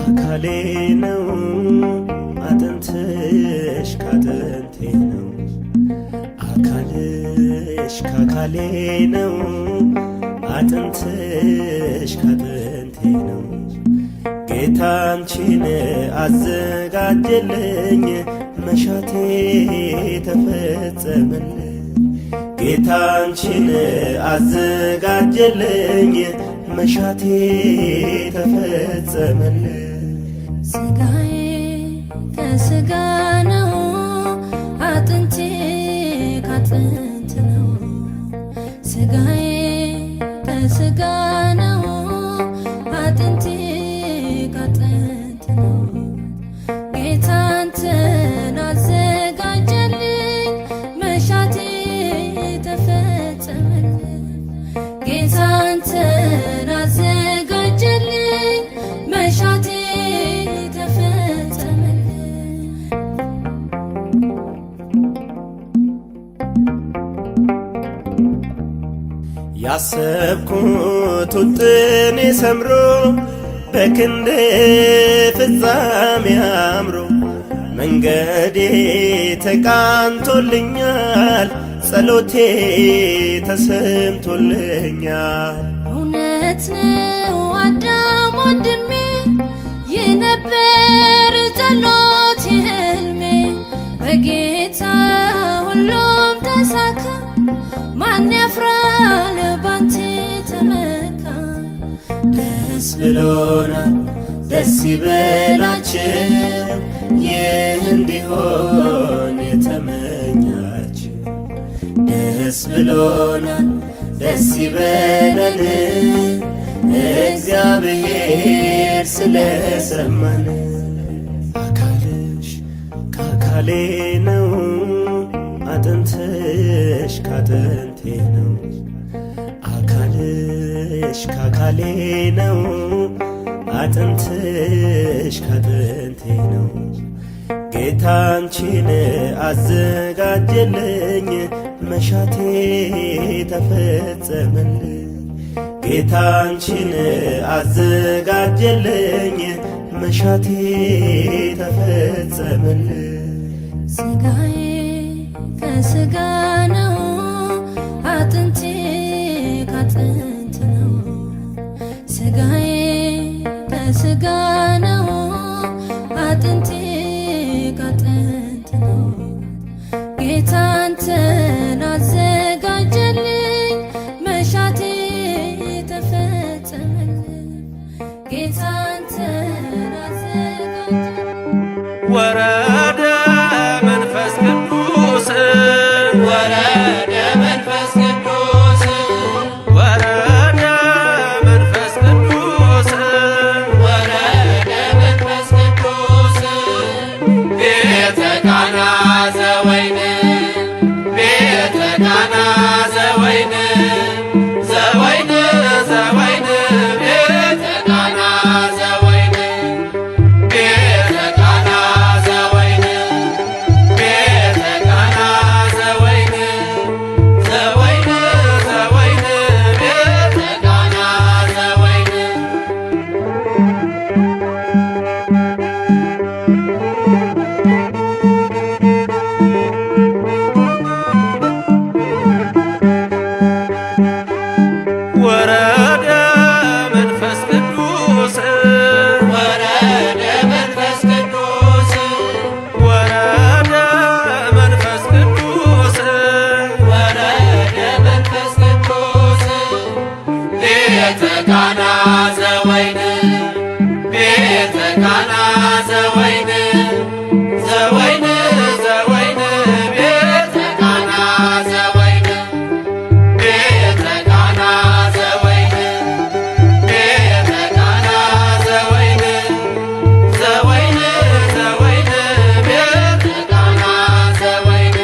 ካካሌ ነው አጥንትሽ ካጥንቴ ነው አካልሽ ካካሌ ነው አጥንትሽ ካጥንቴ ነው ጌታ አንቺን አዘጋጀልኝ መሻቴ ተፈጸመልኝ ጌታ አንቺን አዘጋጀልኝ መሻቴ ተፈጸመልኝ። ስጋዬ ከስጋ ነው አጥንቴ ካጥንት ነው። ስጋዬ ከስጋ ነው አጥንቴ ካጥንት ነው። ጌታ አንተን አዘጋጀልኝ መሻቴ ተፈጸመልኝ። ጌታ አንተን አዘጋጀልኝ መሻቴ ተፈጸመልኝ። ያሰብኩት ውጥኔ ሰምሮ በክንድ ፍጻሜ አምሮ መንገዴ ተቃንቶልኛል፣ ጸሎቴ ተሰምቶልኛል። እውነት ነው አዳም ወንድሜ፣ ይህ ነበር ጸሎት ህልሜ። በጌታ ሁሉም ተሳካ፣ ማን ያፍራል ባንተ ተመካ። ደስ ብሎናል፣ ደስ ይበላችሁ፣ ይህ እንዲሆን የተመኛችሁ። ደስ ብሎናል፣ ደስ ይበለን፣ እግዚአብሔር ስለሰማን። አካልሽ ከአካሌ ነው፣ አጥንትሽ ካጥንቴ ነው። አካልሽ ካካሌ ነው፣ አጥንትሽ ካጥንቴ ነው። ጌታ አንቺን አዘጋጀልኝ መሻቴ ተፈጸመልኝ። ጌታ አንቺን አዘጋጀልኝ መሻቴ ተፈጸመልኝ። ስጋዬ ከስጋ ነው አጥንቴ ካጥንት ነው። ስጋዬ ከስጋ ነው አጥንቴ ካጥንት ነው። ጌታ አንተን አዘጋጀልኝ መሻቴ ተፈጸመልኝ። ጌታ አንተን አዘጋጀልኝ። ወረደ መንፈስ ቅዱስ፣ ወረደ መንፈስ ቅዱስ፣ ወረደ መንፈስ ቅዱስ፣ ወረደ መንፈስ ቅዱስ። ቤተ ቃና ዘወይን፣ ቤተ ቃና ዘወይን፣ ዘወይን፣ ዘወይን፣ ቤተ ቃና ዘወይን፣ ቤተ ቃና ዘወይን፣ ቤተ ቃና ዘወይን፣ ዘወይን፣ ዘወይን፣ ቤተ ቃና ዘወይን። ወረደ መንፈስ ቅዱስ፣ ወረደ መንፈስ ቅዱስ፣ ወረደ መንፈስ ቅዱስ፣ ወረደ መንፈስ ቅዱስ። ቤተ ቃና ዘወይን፣ ቤተ ቃና ዘወይን፣ ዘወይን፣ ዘወይን፣ ቤተ ቃና ዘወይን፣ ቤተ ቃና ዘወይን፣ ቤተ ቃና ዘወይን፣ ዘወይን፣ ዘወይን፣ ቤተ ቃና ዘወይን።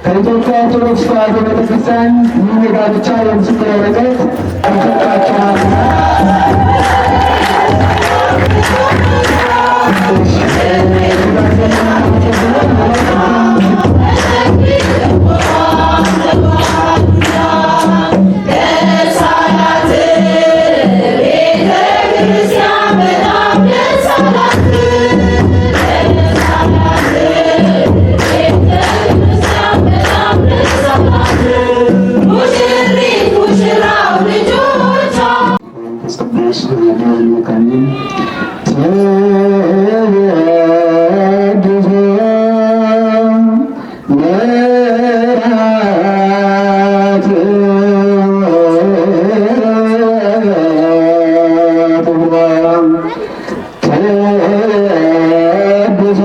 ከኢትዮጵያ ኦርቶዶክስ ተዋሕዶ ቤተክርስቲያን ይህ የጋብቻ የምስክር ወረቀት ተሰጥቷቸዋል። ቅዱስ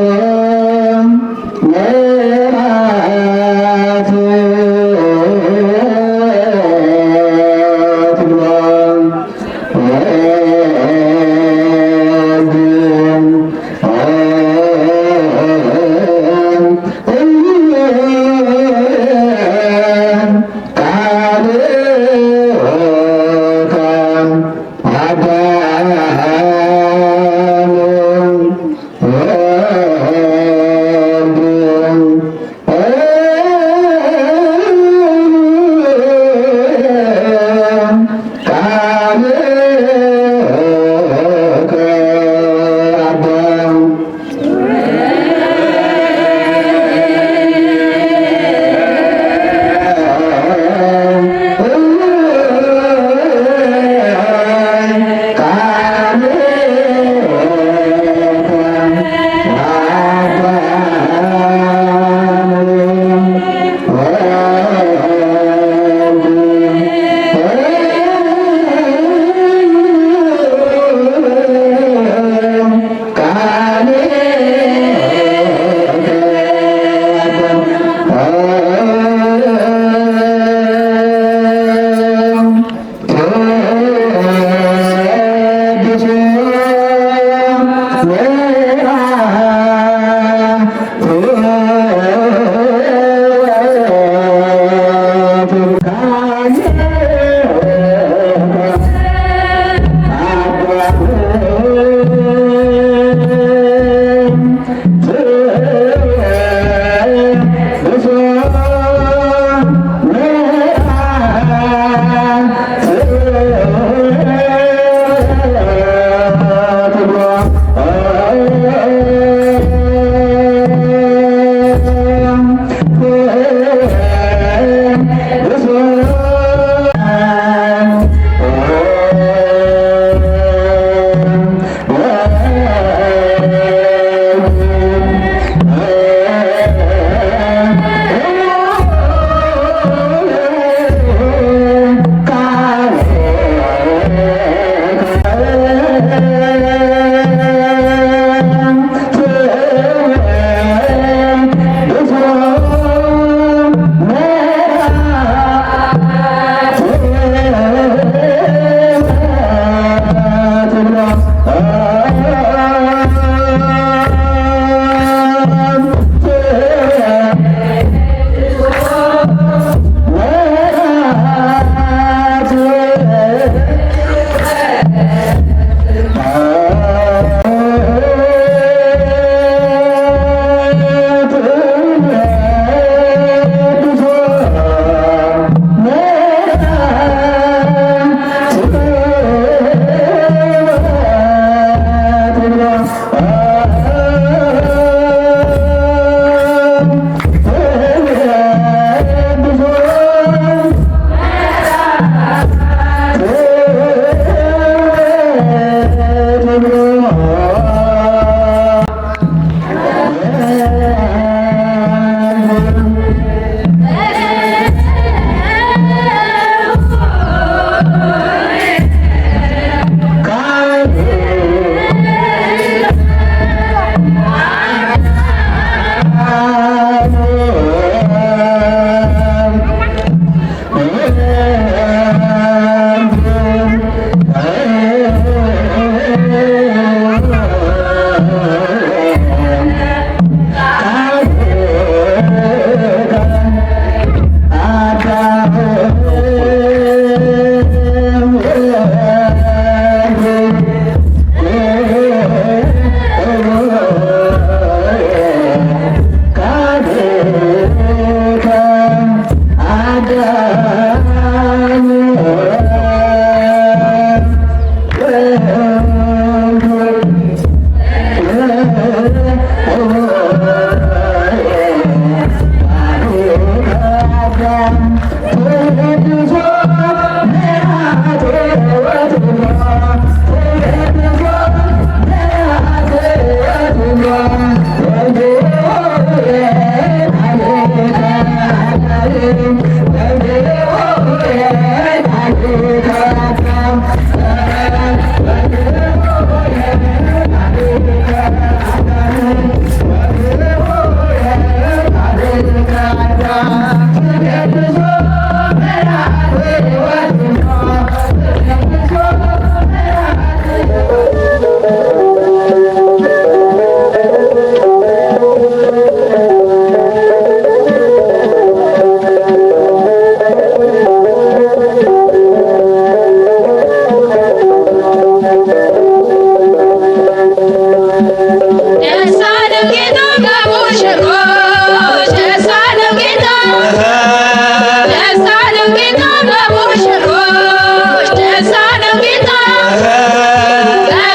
ደስ አለው ጌታ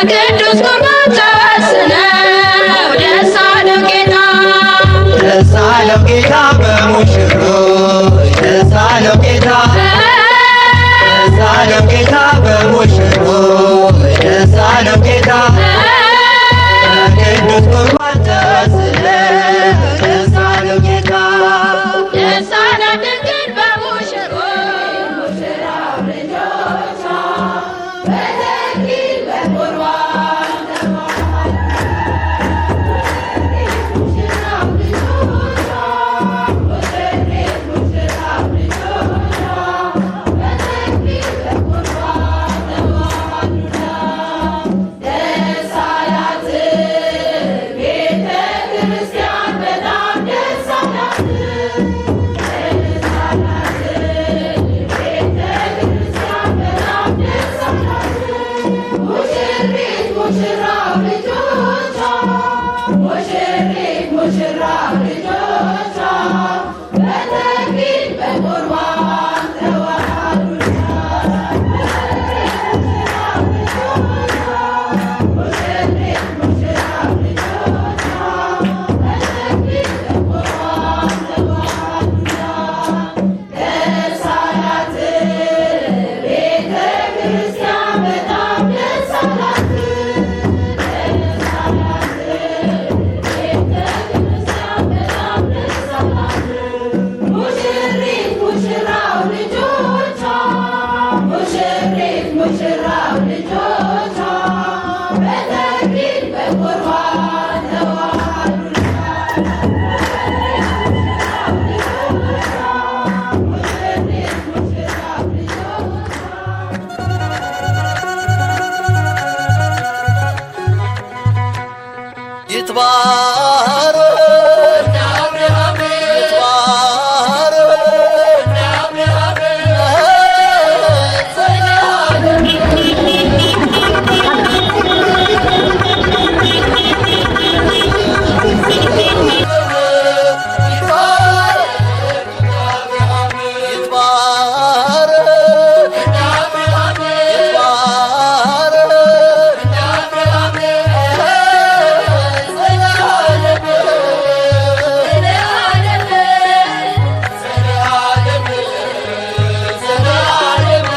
በቅዱስ ቁርባን ተወስነው ደስ አለው ጌታ። ደስ አለው ጌታ በሙሽሮች፣ ደስ አለው ጌታ፣ ደስ አለው ጌታ በሙሽሮች፣ ደስ አለው ጌታ በቅዱስ ቁርባን ተወስነው፣ ደስ አለው ጌታ። ደስ አላት ድንግል በሙሽሮች፣ ሙሽራው ልጆቿ በተክሊል በቁርባን ሙሽራው ልጆቿ ሙሽራው ልጆቿ በተክሊል በቁርባን ተዋሃዱና። ደስ አላት ቤተ ክርስቲያን፣ በጣም ደስ አላት። ደስ አላት ቤተ ክርስቲያን፣ በጣም ደስ አላት። ሙሽሪት ሙሽራው ልጆቿ፣ ሙሽሪት ሙሽራው ልጆቿ በተክሊል በቁርባን ተዋሃዱና። ሙሽሪት ሙሽራው ልጆቿ በተክሊል በቁርባን ተዋሃዱና። ደስ አላት ቤተ ክርስቲያን፣ በጣም ደስ አላት። ደስ አላት ቤተ ክርስቲያን፣ በጣም ደስ አላት። ሙሽሪት ሙሽራው ልጆቿ፣ ሙሽሪት ሙሽራው ልጆቿ በተክሊል በቁርባን ተዋሃዱና። ሙሽሪት ሙሽራው ልጆቿ። ይትባረክ፣ ይትባረክ ዘላለም። ይትባረክ፣ ይትባረክ ዘላለም። ዘላለም። ዘላለም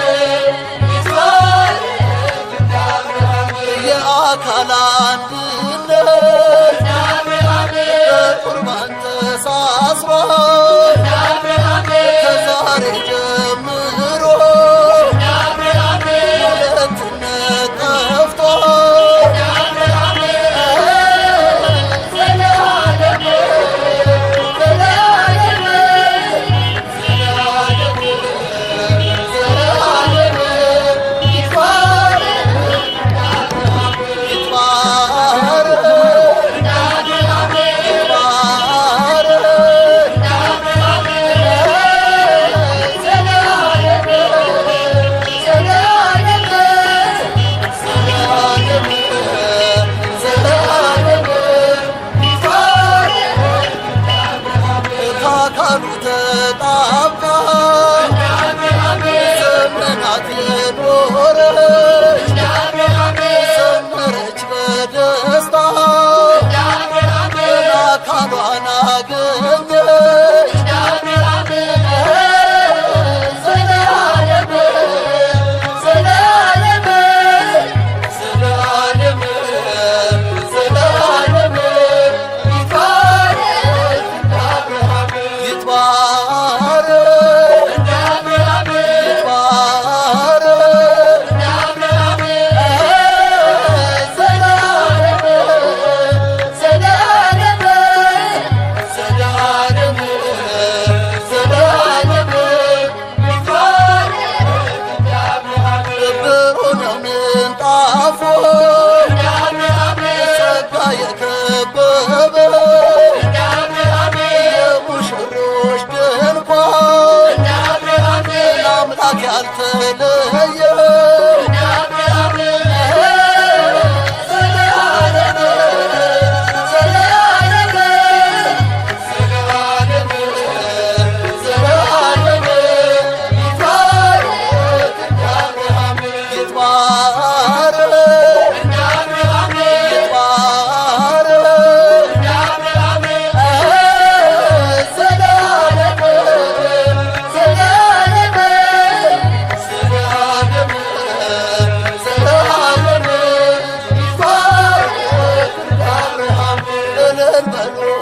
የአካል አንድነት በቁርባን ተሳስሯል። ከዛሬ ጀምሮ ሁለትነት ጠፍቷል። ዘላለም፣ ዘላለም፣ ዘላለም ይትባረክ፣ ይትባረክ፣ ይትባረክ ዘላለም፣ ዘላለም፣ ዘላለም ይትባረክ። ከአካሉ ተጣብቃ ዘመናት የኖረች ዘመረች በደስታ፣ አካሏን አገኘች። ዘላለም፣ ዘላለም፣ ዘላለም፣ ዘላለም ይትባረክ፣ ይትባረክ፣ ይትባረክ ዘላለም፣ ዘላለም፣ ዘላለም፣ ዘላለም ይትባረክ። ብሩህ ነው ምንጣፉ ጸጋ የከበበው የሙሽሮች ድንኳን አምላክ ያልተለየው። ዘላለም፣ ዘላለም፣ ዘላለም፣ ዘላለም ይትባረክ።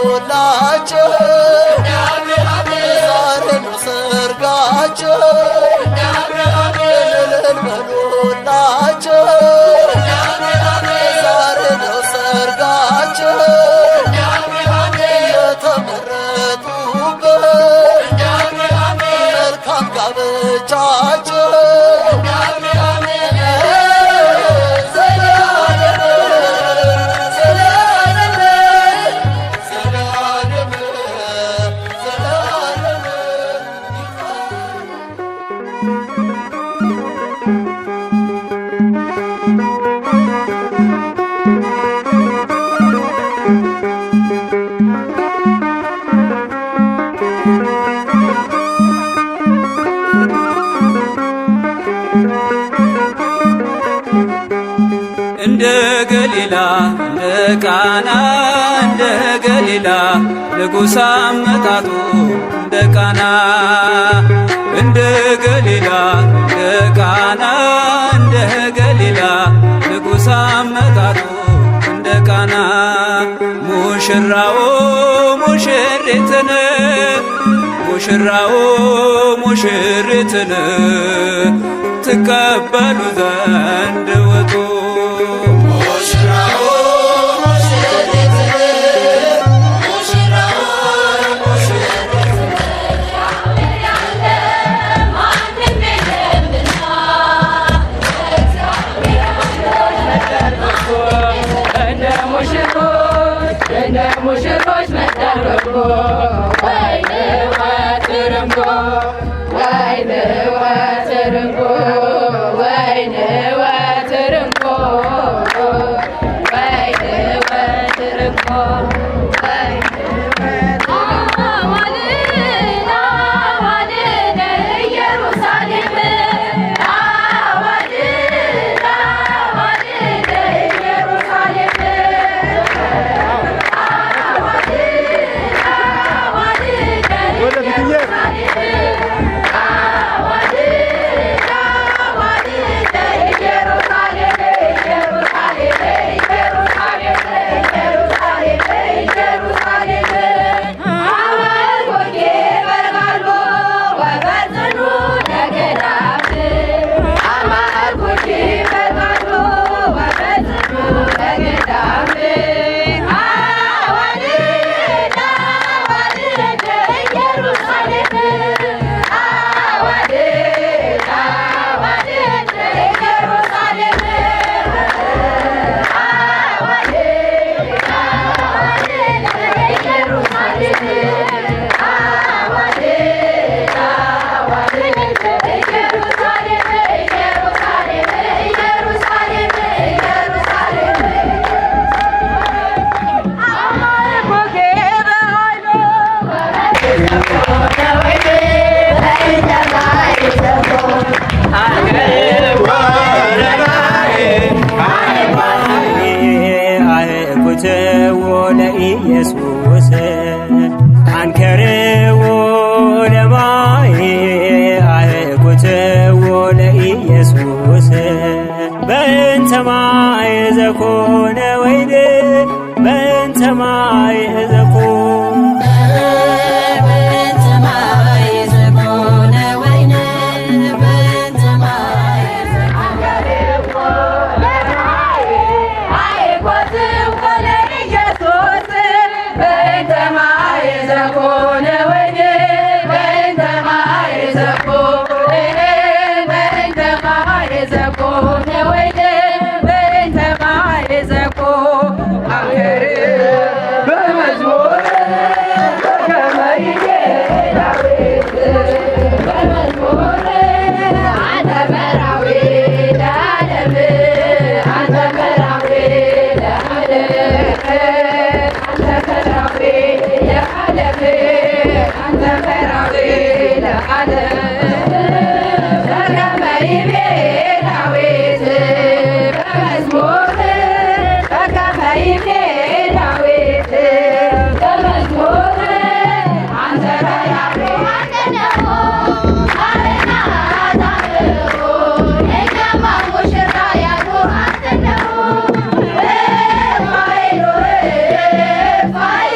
በሉላቸው ዛሬ ነው ሰርጋቸው እልል በሉላቸው ዛሬ ነው ሰርጋቸው የተመረጡበት መልካም ጋብቻቸው ዘላለም ዘላለም ዘላለም ዘላለም እንደ ገሊላ እንደ ቃና እንደ ገሊላ ንጉሥ አመጣጡ እንደ ቃና እንደ ገሊላ እንደ ቃና እንደ ገሊላ ንጉሥ አመጣጡ እንደ ቃና ሙሽራው ሙሽሪትን ሙሽራው ሙሽሪትን ትቀበሉ ዘንድ ውጡ። እንደ ሙሽሮች መጣን ወይን ወትርንጎ ወይን ወትርንጎ ወይን ወትርንጎ ወይን ወትርንጎ አህኩትዎ ለኢየሱስ አንከርዎ ለማይ አህኩትዎ ለኢየሱስ በእንተ ማይ ዘኮነ ወይን በእንተ ማይ ዘኮነ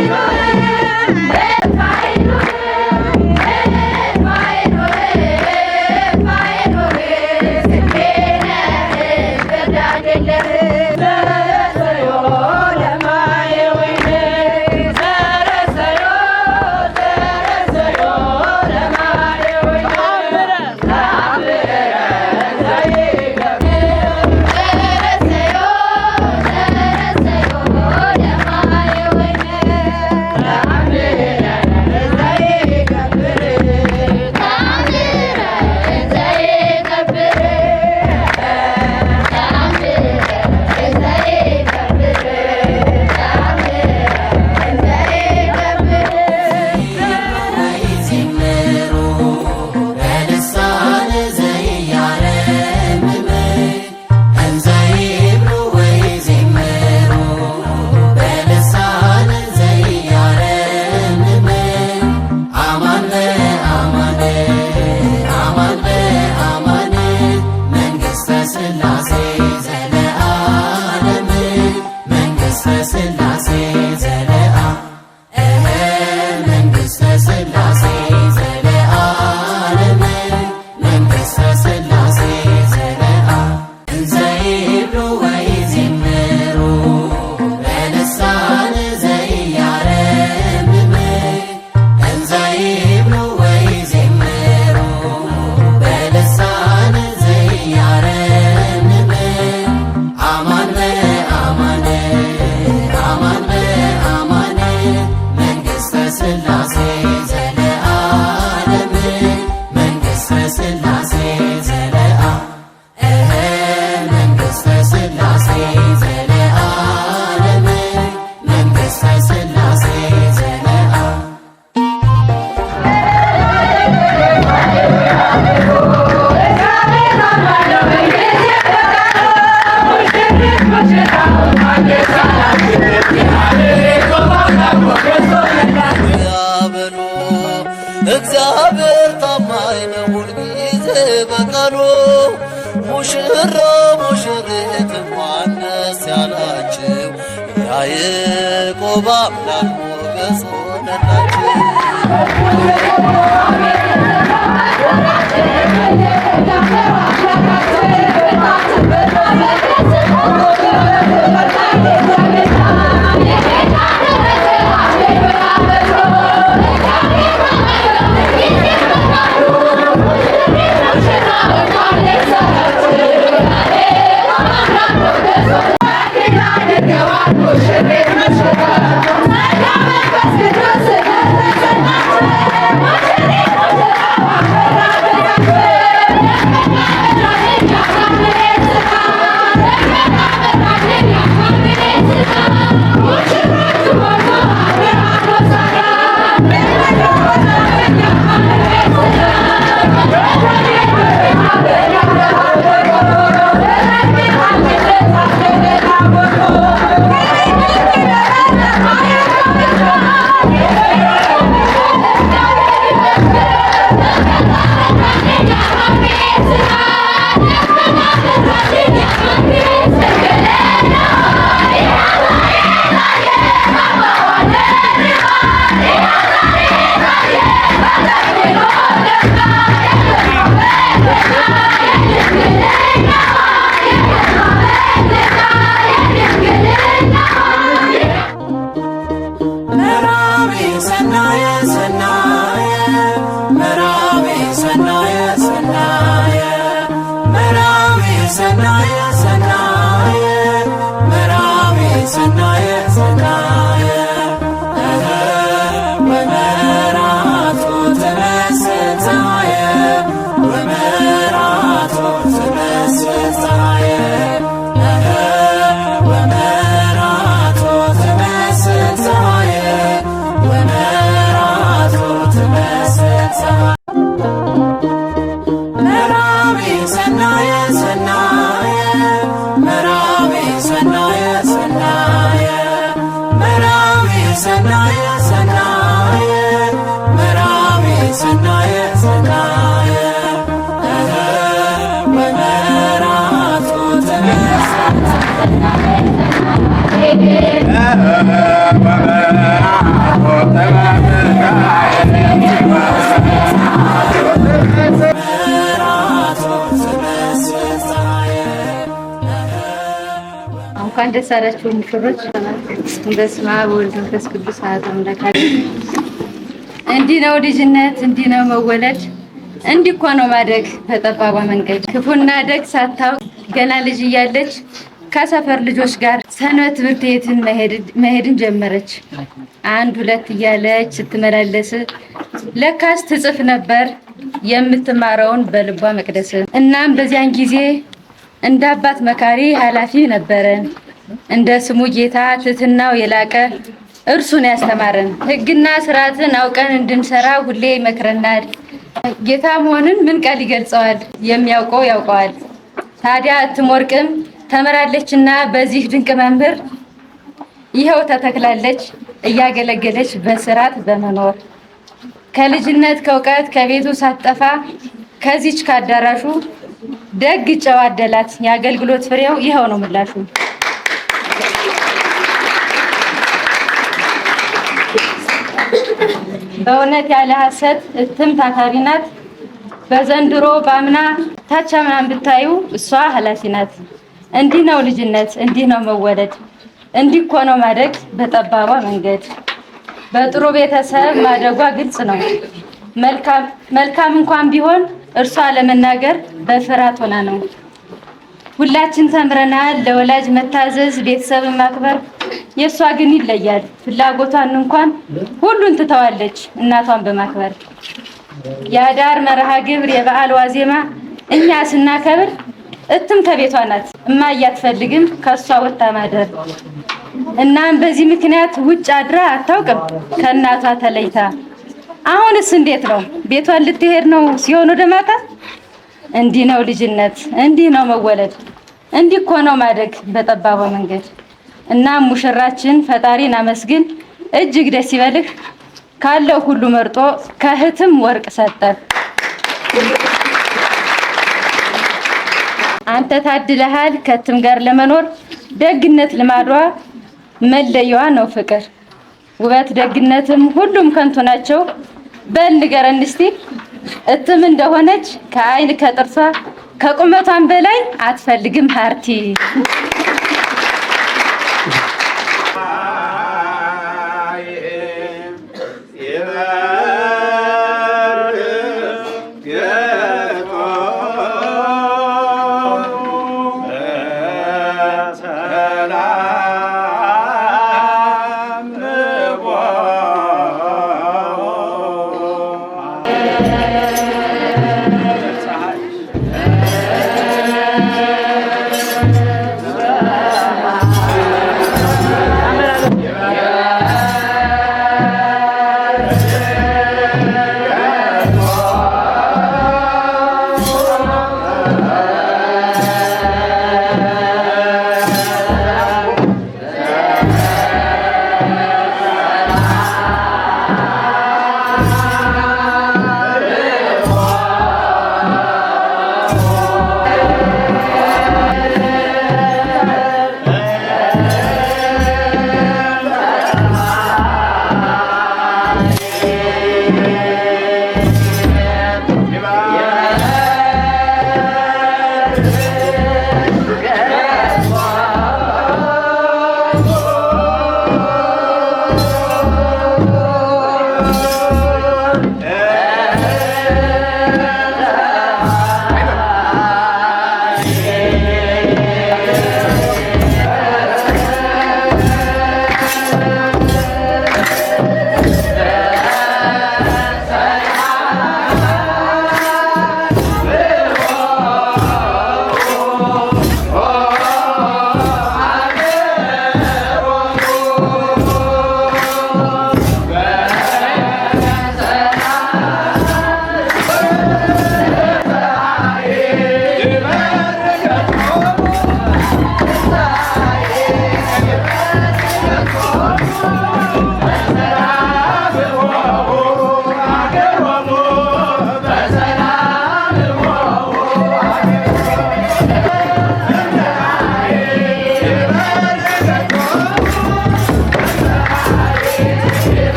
Fire! ሙሽራ ሙሽሪት እንኳን ደስ ያላችሁ፣ ያዕቆብ አምላክ ሞገስ ሆነላችሁ። እንኳን ደስ አላችሁ ሙሽሮች። በስመ አብ ወወልድ ወመንፈስ ቅዱስ አሐዱ አምላክ። እንዲህ ነው ልጅነት፣ እንዲህ ነው መወለድ፣ እንዲህ እኮ ነው ማደግ በጠባቧ መንገድ። ክፉና ደግ ሳታውቅ ገና ልጅ እያለች ከሰፈር ልጆች ጋር ሰንበት ትምህርት ቤትን መሄድን ጀመረች። አንድ ሁለት እያለች ስትመላለስ ለካስ ትጽፍ ነበር የምትማረውን በልቧ መቅደስ። እናም በዚያን ጊዜ እንደ አባት መካሪ ኃላፊ ነበረን። እንደ ስሙ ጌታ ትሕትናው የላቀ እርሱን ያስተማረን። ሕግና ስርዓትን አውቀን እንድንሰራ ሁሌ ይመክረናል። ጌታ መሆንን ምን ቃል ይገልጸዋል? የሚያውቀው ያውቀዋል። ታዲያ እትሞርቅም ተምራለችና በዚህ ድንቅ መምህር ይኸው ተተክላለች እያገለገለች በስርዓት በመኖር ከልጅነት ከእውቀት ከቤቱ ሳትጠፋ ከዚች ካዳራሹ ደግ ጨዋ አደላት። የአገልግሎት ፍሬው ይኸው ነው ምላሹ። በእውነት ያለ ሐሰት እትም ታታሪ ናት። በዘንድሮ በአምና ታች አምናን ብታዩ እሷ ኃላፊ ናት። እንዲህ ነው ልጅነት፣ እንዲህ ነው መወለድ፣ እንዲህ እኮ ነው ማደግ በጠባቧ መንገድ። በጥሩ ቤተሰብ ማደጓ ግልጽ ነው። መልካም እንኳን ቢሆን እርሷ ለመናገር በፍርሃት ሆና ነው። ሁላችን ተምረናል ለወላጅ መታዘዝ፣ ቤተሰብን ማክበር። የእሷ ግን ይለያል። ፍላጎቷን እንኳን ሁሉን ትተዋለች እናቷን በማክበር። የአዳር መርሃ ግብር የበዓል ዋዜማ እኛ ስናከብር እትም ከቤቷ ናት። እማዬ አትፈልግም ከእሷ ወጥታ ማደር። እናም በዚህ ምክንያት ውጭ አድራ አታውቅም ከእናቷ ተለይታ። አሁንስ እንዴት ነው? ቤቷን ልትሄድ ነው ሲሆን ወደ ማታ። እንዲህ ነው ልጅነት፣ እንዲህ ነው መወለድ፣ እንዲህ እኮ ነው ማደግ በጠባቧ መንገድ። እናም ሙሽራችን ፈጣሪን አመስግን፣ እጅግ ደስ ይበልህ፣ ካለው ሁሉ መርጦ ከእህትም ወርቅ ሰጠህ። አንተ ታድለሃል ከትም ጋር ለመኖር ደግነት ልማዷ መለያዋ ነው ፍቅር ውበት ደግነትም ሁሉም ከንቱ ናቸው። በል ንገረን እስቲ እትም እንደሆነች ከአይን ከጥርሷ ከቁመቷን በላይ አትፈልግም ሀርቲ።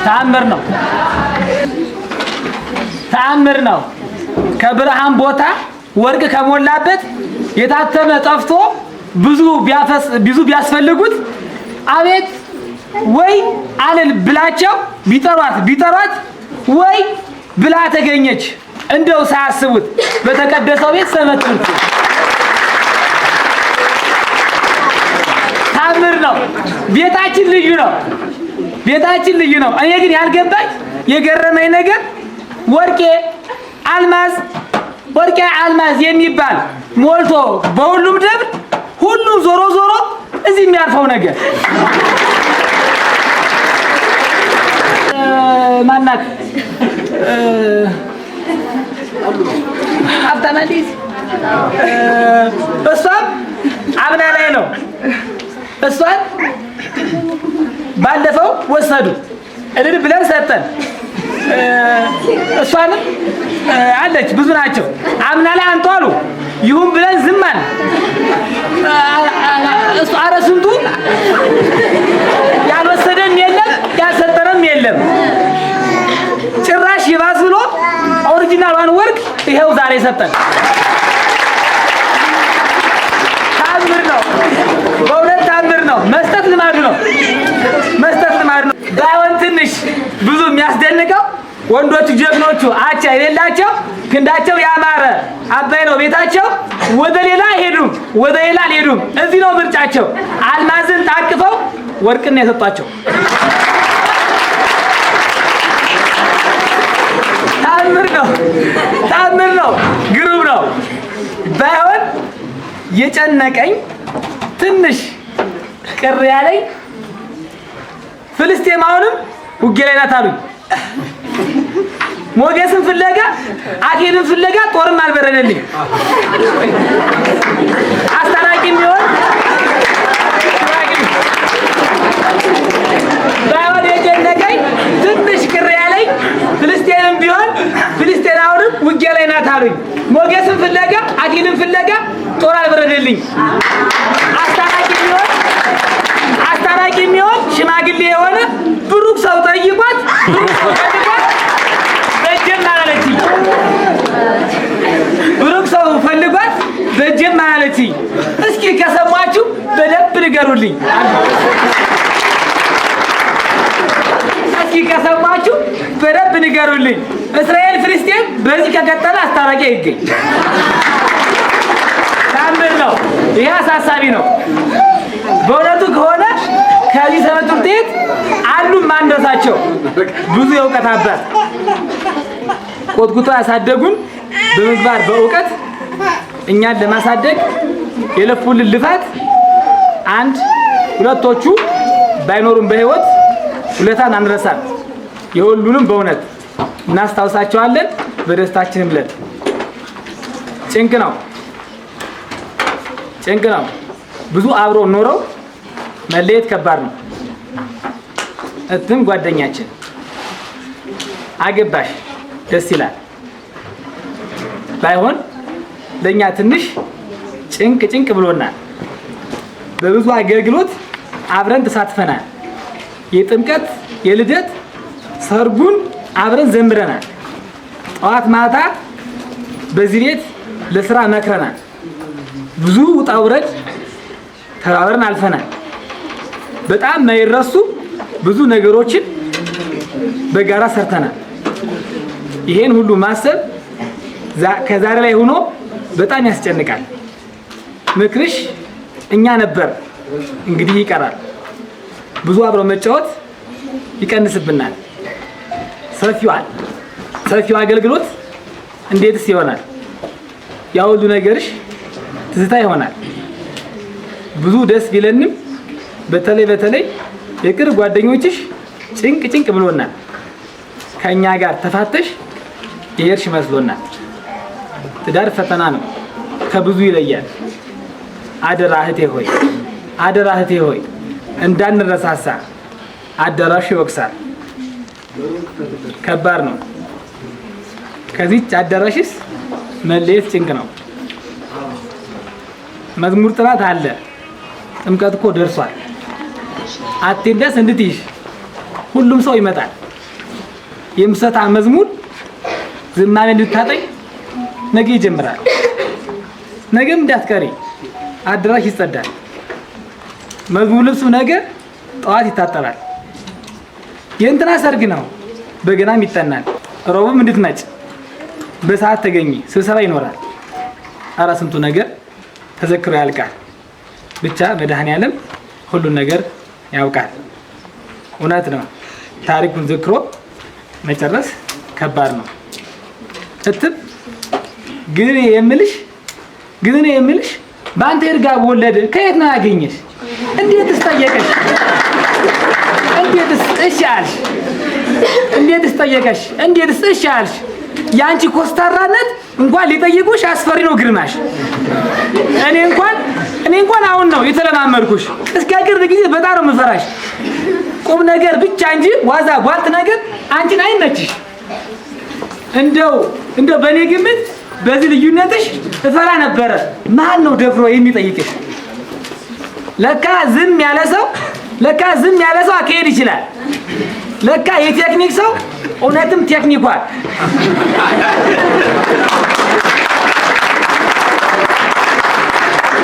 ተአምር ነው፣ ተአምር ነው። ከብርሃን ቦታ ወርቅ ከሞላበት የታተመ ጠፍቶ ብዙ ቢያስፈልጉት አቤት ወይ አልል ብላቸው ቢጠሯት ቢጠሯት ወይ ብላ ተገኘች። እንደው ሳያስቡት በተቀደሰው ቤት ሰመት ታምር ነው። ቤታችን ልዩ ነው። ቤታችን ልዩ ነው። እኔ ግን ያልገባኝ የገረመኝ ነገር ወርቄ አልማዝ ወርቄ አልማዝ የሚባል ሞልቶ በሁሉም ደብር ሁሉም ዞሮ ዞሮ እዚህ የሚያርፈው ነገር ማናት? ሀብታም አዲስ እሷም አብና ላይ ነው። እሷን ባለፈው ወሰዱ እልል ብለን ሰጠን። እሷንም አለች ብዙ ናቸው። አምና ላይ አንጡ አሉ። ይሁን ብለን ዝም አለ። እሱ ኧረ ስንቱ ያልወሰደም የለም ያልሰጠንም የለም። ጭራሽ ይባስ ብሎ original ዋን ወርቅ ይኸው ዛሬ ሰጠን። ታምር ነው፣ በእውነት ታምር ነው። መስጠት ልማዱ ነው። መስጠት ልማዱ ነው። ባይሆን ትንሽ ብዙ የሚያስደንቀው ወንዶቹ ጀግኖቹ አቻ የሌላቸው ክንዳቸው ያማረ አባይ ነው ቤታቸው። ወደ ሌላ አይሄዱም፣ ወደ ሌላ አልሄዱም። እዚህ ነው ምርጫቸው። አልማዝን ታቅፈው ወርቅን የሰጧቸው። ታምር ነው፣ ታምር ነው። ነው፣ ግሩም ነው። ባይሆን የጨነቀኝ ትንሽ ቅር ያለኝ ፍልስጤም አሁንም ውጌ ላይ ናት አሉኝ። ሞገስን ፍለጋ አኬልን ፍለጋ ጦርም አልበረደልኝ። አስታራቂ ቢሆን ባይሆን የጨነቀኝ ትንሽ ቅር ያለኝ ፍልስጤምም ቢሆን ፍልስጤን አሁንም ውጊያ ላይ ናት አሉኝ። ሞገስን ፍለጋ አኪልን ፍለጋ ጦር አልበረደልኝ። አስታራቂ ቢሆን አስታራቂ የሚሆን ሽማግሌ የሆነ ብሩክ ሰው ጠይቋት ብሩክ ሰው ፈልጓት በእጄም አላለችኝ። ብሩክ ሰው ፈልጓት በእጄም አላለችኝ። እስኪ ከሰማችሁ በደንብ ንገሩልኝ። እስኪ ከሰማችሁ በደንብ ንገሩልኝ። እስራኤል ፍልስጤም በዚህ ከቀጠለ አስታራቂ አይገኝ። ታምር ነው። ይሄ አሳሳቢ ነው። በእውነቱ ከሆነ ከዚህ ሰንበት ትምህርት ቤት አሉ ማንደርሳቸው ብዙ የእውቀት አባት ቆጥቁጦ ያሳደጉን በምግባር በእውቀት እኛን ለማሳደግ የለፉልን ልፋት አንድ ሁለቶቹ ባይኖሩም በሕይወት ውለታን አንረሳም። የሁሉንም በእውነት እናስታውሳቸዋለን በደስታችንም ዕለት። ጭንቅ ነው፣ ጭንቅ ነው። ብዙ አብሮ ኖረው መለየት ከባድ ነው። እትም ጓደኛችን አገባሽ ደስ ይላል። ባይሆን ለእኛ ትንሽ ጭንቅ ጭንቅ ብሎናል። በብዙ አገልግሎት አብረን ተሳትፈናል። የጥምቀት የልደት ሰርጉን አብረን ዘምረናል። ጠዋት ማታ በዚህ ቤት ለስራ መክረናል። ብዙ ውጣ ውረድ ተባብረን አልፈናል። በጣም የማይረሱ ብዙ ነገሮችን በጋራ ሰርተናል። ይሄን ሁሉ ማሰብ ከዛሬ ላይ ሆኖ በጣም ያስጨንቃል። ምክርሽ እኛ ነበር እንግዲህ ይቀራል። ብዙ አብሮ መጫወት ይቀንስብናል። ሰፊው አገልግሎት እንዴትስ ይሆናል? ያ ሁሉ ነገርሽ ትዝታ ይሆናል። ብዙ ደስ ቢለንም በተለይ በተለይ የቅርብ ጓደኞችሽ ጭንቅ ጭንቅ ብሎናል። ከኛ ጋር ተፋተሽ የሄድሽ መስሎናል። ትዳር ፈተና ነው፣ ከብዙ ይለያል። አደራ እህቴ ሆይ፣ አደራ እህቴ ሆይ እንዳንረሳሳ። አዳራሹ ይወቅሳል። ከባድ ነው። ከዚች አዳራሽስ መለየት ጭንቅ ነው። መዝሙር ጥናት አለ። ጥምቀት እኮ ደርሷል። attendance እንድትይሽ ሁሉም ሰው ይመጣል። የምሰታ መዝሙር ዝማሜ እንድታጠኝ ነገ ይጀምራል። ነገም እንዳትቀሪ አዳራሽ ይጸዳል። መዝሙር ልብሱ ነገ ጠዋት ይታጠባል። የእንትና ሰርግ ነው፣ በገናም ይጠናል። ሮብም እንድትመጭ በሰዓት ተገኚ፣ ስብሰባ ይኖራል። ኧረ ስንቱ ነገር ተዘክሮ ያልቃል። ብቻ መድኃኔዓለም ሁሉን ነገር ያውቃል። እውነት ነው። ታሪኩን ዘክሮ መጨረስ ከባድ ነው። እትም ግን እኔ የምልሽ ግን እኔ የምልሽ በአንተ ይርጋ ወለደ ከየት ነው ያገኘሽ? እንዴትስ ጠየቀሽ? እንዴትስ እሺ አልሽ? እንዴትስ ጠየቀሽ? እንዴትስ እሺ አልሽ? የአንቺ ኮስታራነት እንኳን ሊጠይቁሽ አስፈሪ ነው ግርማሽ። እኔ እንኳን አሁን ነው የተለማመድኩሽ። እስከ ቅርብ ጊዜ በጣም ነው የምፈራሽ። ቁም ነገር ብቻ እንጂ ዋዛ ጓልት ነገር አንቺን አይመችሽ። እንደው እንደው በእኔ ግምት በዚህ ልዩነትሽ እፈራ ነበረ። ማን ነው ደፍሮ የሚጠይቅሽ? ለካ ዝም ያለ ሰው ለካ ዝም ያለ ሰው አካሄድ ይችላል። ለካ የቴክኒክ ሰው እውነትም ቴክኒኳል።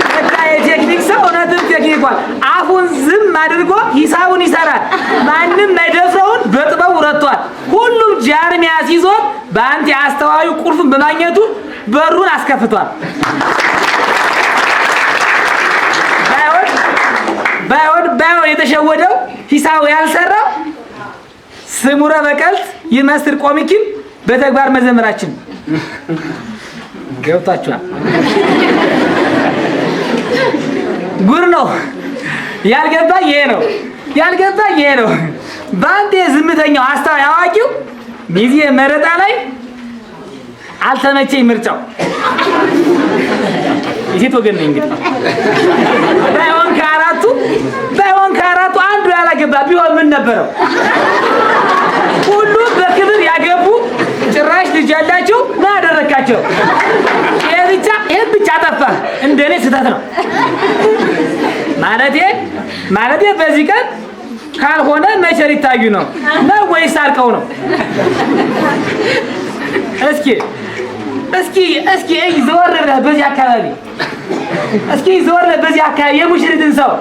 ለካ የቴክኒክ ሰው እውነትም ቴክኒኳል። አፉን ዝም አድርጎ ሂሳቡን ይሰራል። ማንም ማይደፍረውን በጥበቡ ረቷል። ሁሉም ጃርሚያ ሲዞር በአንቲ አስተዋዩ ቁልፉን በማግኘቱ በሩን አስከፍቷል። ባይሆን ባይሆን የተሸወደው ሂሳቡ ያልሰራው ስሙረ በቀልት ይመስል ቆሚኪን በተግባር መዘመራችን ገብቷችኋል? ጉር ነው። ያልገባኝ ይሄ ነው። ያልገባኝ ይሄ ነው። በአንዴ ዝምተኛው አስተዋይ አዋቂው ሚዜ መረጣ ላይ አልተመቸኝ ምርጫው። የሴት ወገን ነኝ እንግዲህ። ባይሆን ከአራቱ አንዱ ያላገባ ቢሆን ምን ነበረው? ሁሉም በክብር ያገቡ ጭራሽ ልጅ ያላቸው ምን አደረካቸው? ይሄ ብቻ ጠፋህ። እንደኔ ስህተት ነው። ማለቴ በዚህ ቀን ካልሆነ መቼ ሊታዩ ነው ነው ወይስ አልቀው ነው? እስኪ እስኪ እስኪ እይ ዘወር ብለህ በዚህ አካባቢ እስኪ ዘወር ብለህ በዚህ አካባቢ የሙሽሪትን ሰው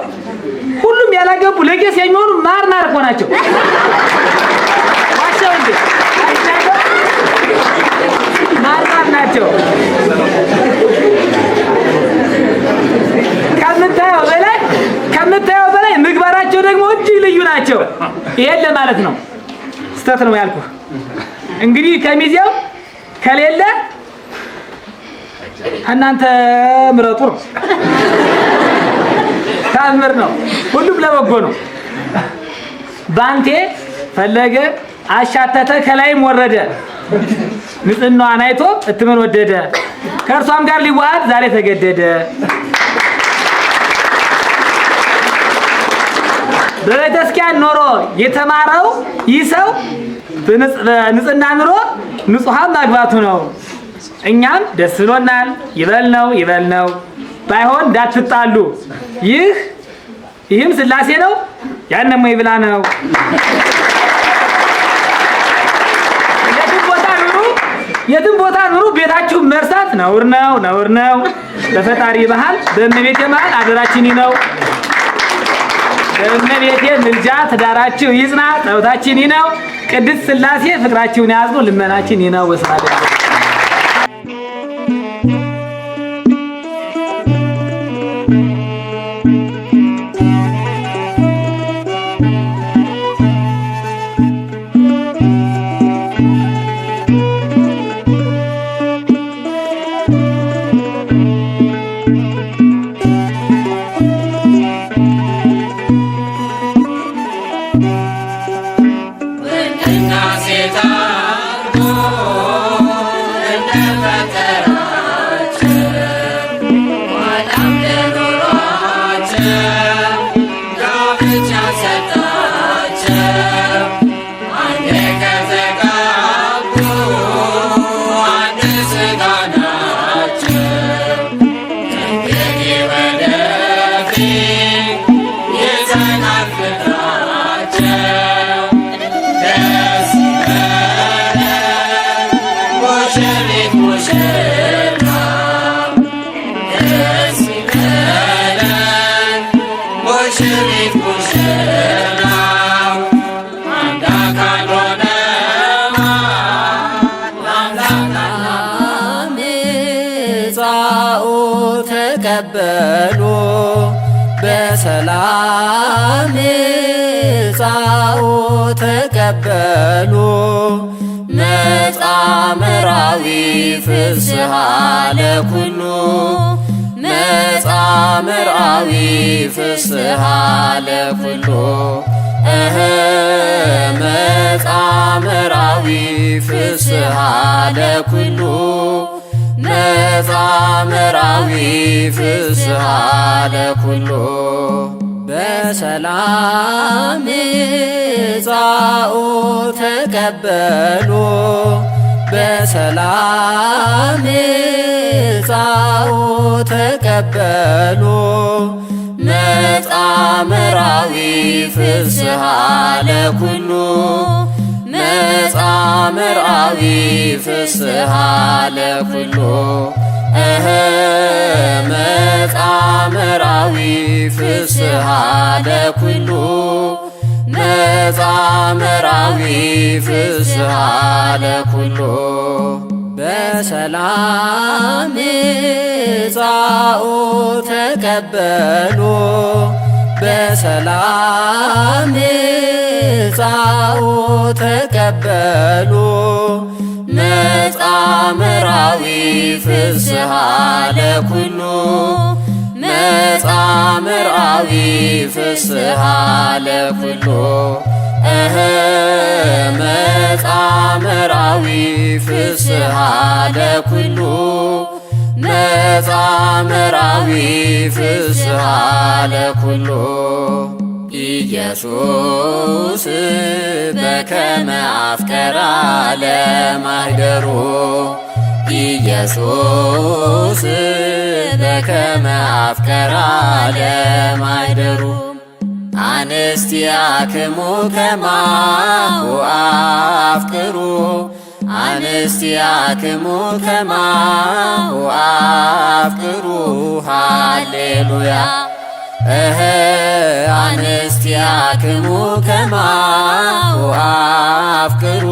ሁሉም ያላገቡ ለቄስ የሚሆኑ ማር ማር እኮ ናቸው። ዋሻው እንዴ ማር ማር ናቸው። ከምታየው በላይ ምግባራቸው ደግሞ እጅግ ልዩ ናቸው። ይሄን ለማለት ነው። ስህተት ነው ያልኩህ። እንግዲህ ከሚዜው ከሌለ እናንተ ምረጡ ነው። ታምር ነው። ሁሉም ለበጎ ነው። ባንቴ ፈለገ አሻተተ ከላይም ወረደ። ንጽህናዋን አይቶ እትምን ወደደ። ከእርሷም ጋር ሊዋሃድ ዛሬ ተገደደ። በቤተክርስቲያን ኖሮ የተማረው ይህ ሰው በንጽህና ኑሮ ንጹሃን ማግባቱ ነው። እኛም ደስ ብሎናል። ይበል ነው ይበል ነው። ባይሆን እንዳትጣሉ። ይህም ስላሴ ነው፣ ያንም ወይ ብላ ነው። የትም ቦታ ኑሩ፣ ቤታችሁን መርሳት ነውር ነው፣ ነውር ነው። በፈጣሪ ባህል በእመቤቴ መሃል አደራችን ነው። በእመቤቴ ምልጃ ትዳራችሁ ይጽና፣ ጸሎታችን ነው። ቅድስት ስላሴ ፍቅራችሁን ያጽኑ፣ ልመናችን ነው። ወስብሐት ለእግዚአብሔር። ተቀበሉ በሰላም ጻኡ ተቀበሉ መጻምራዊ ፍስሐ ለኩሉ መጻምራዊ ፍስሐ ለኩሉ መጻምራዊ ፍስሐ ለኩሉ መጻምራዊ ፍስሐ ለኩሉ በሰላም ጻኡ ተቀበሉ በሰላም ጻኡ ተቀበሉ መጻምራዊ ፍስሐ ለኩሉ መጻምራዊ ፍስሐ ለኩሉ መጻምራዊ ፍስሐ ለኩሉ መጻምራዊ ፍስሐ ለኩሉ በሰላም ጻኡ ተቀበሉ በሰላም ጻኡ ተቀበሉ። መጽአ መርዓዊ ፍስሐ ለኩሉ መጽአ መርዓዊ ፍስሐ ለኩሉ እህ መጽአ መርዓዊ ፍስሐ ለኩሉ መጽአ መርዓዊ ፍስሐ ለኩሉ ኢየሱስ በከመ አፍቀራ ለማኅደሩ ኢየሱስ በከመ አፍቀራ ለማኅደሩ አንስቲያክሙ ከማሁ አፍቅሩ አንስቲያክሙ ከማሁ አፍቅሩ ሃሌሉያ እህ አንስቲያክሙ ከማሁ አፍቅሩ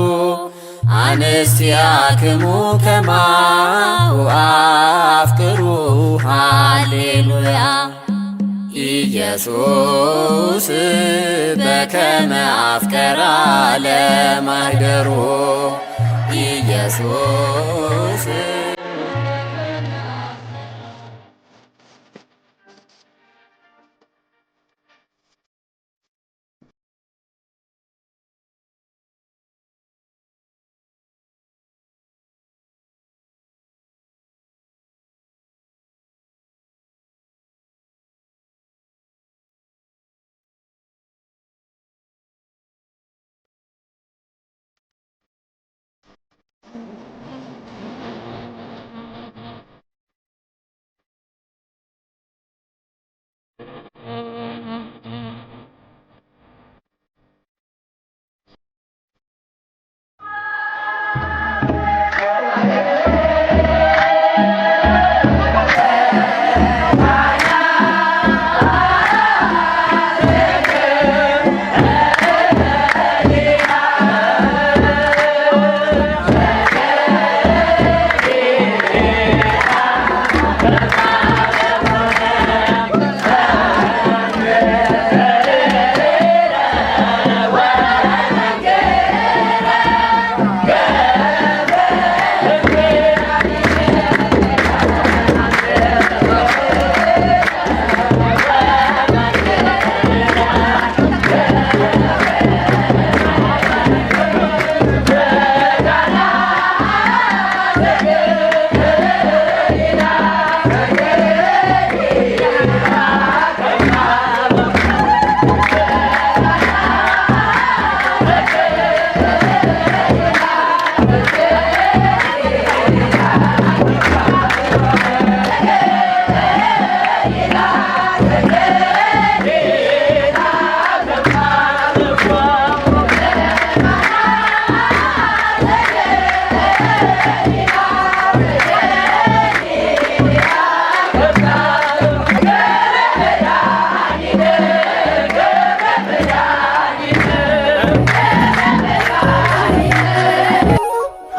አንስቲያክሙ ከማሁ አፍቅሩ ሃሌሉያ ኢየሱስ በከመ አፍቀራ ለማኅደሩ ኢየሱስ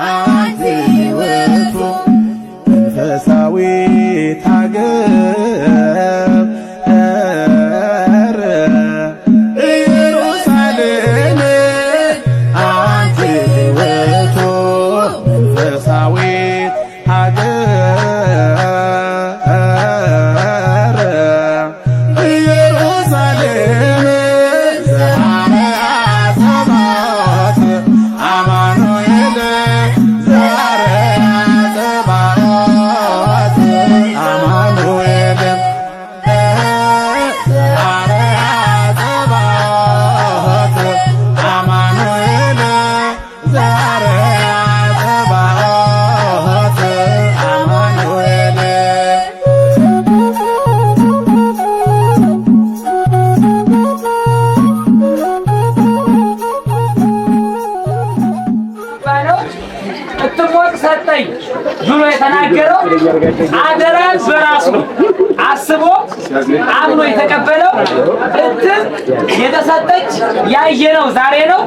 አንቲ ውእቱ መንፈሳዊት ሀገር ኢየሩሳሌም አንቲ ውእቱ መንፈሳዊት ሀገር ኢየሩሳሌም ዘሐረያ ጸባኦት አማኑኤል ዘሐረያ ጸባኦት አማኑኤል። አደራን በራሱ አስቦ አምኖ የተቀበለው እትም የተሰጠች ያየነው ዛሬ ነው።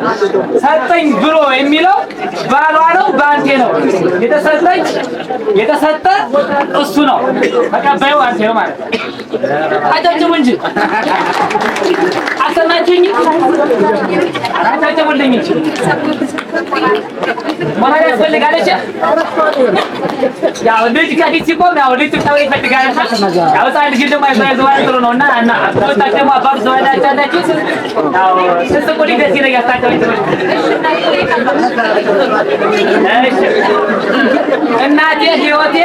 ሰጠኝ ብሎ የሚለው ባሏ ነው፣ ባንቴ ነው። የተሰጠች የተሰጠ እሱ ነው፣ ተቀባዩ አንቴ ነው ማለት ነው። አጨብጭቡ እንጂ አልሰማችሁኝ? አጨብጭቡልኝ እንጂ ሞራል ያስፈልጋል። እሺ ያው ልጅ ከፊት ሲቆም ያው ልጅ ጥብጣብ ይፈልጋል። ያው ሕፃን ልጅ ደግሞ አይዞህ አይዞህ ማለት ጥሩ ነው እና እና ወጣት ደግሞ አባቱ ዘመዳችሁ ያላችሁ ያው ስትስቁልኝ ደስ ይለኛል። ታጫውት። እሺ እናቴ ህይወቴ፣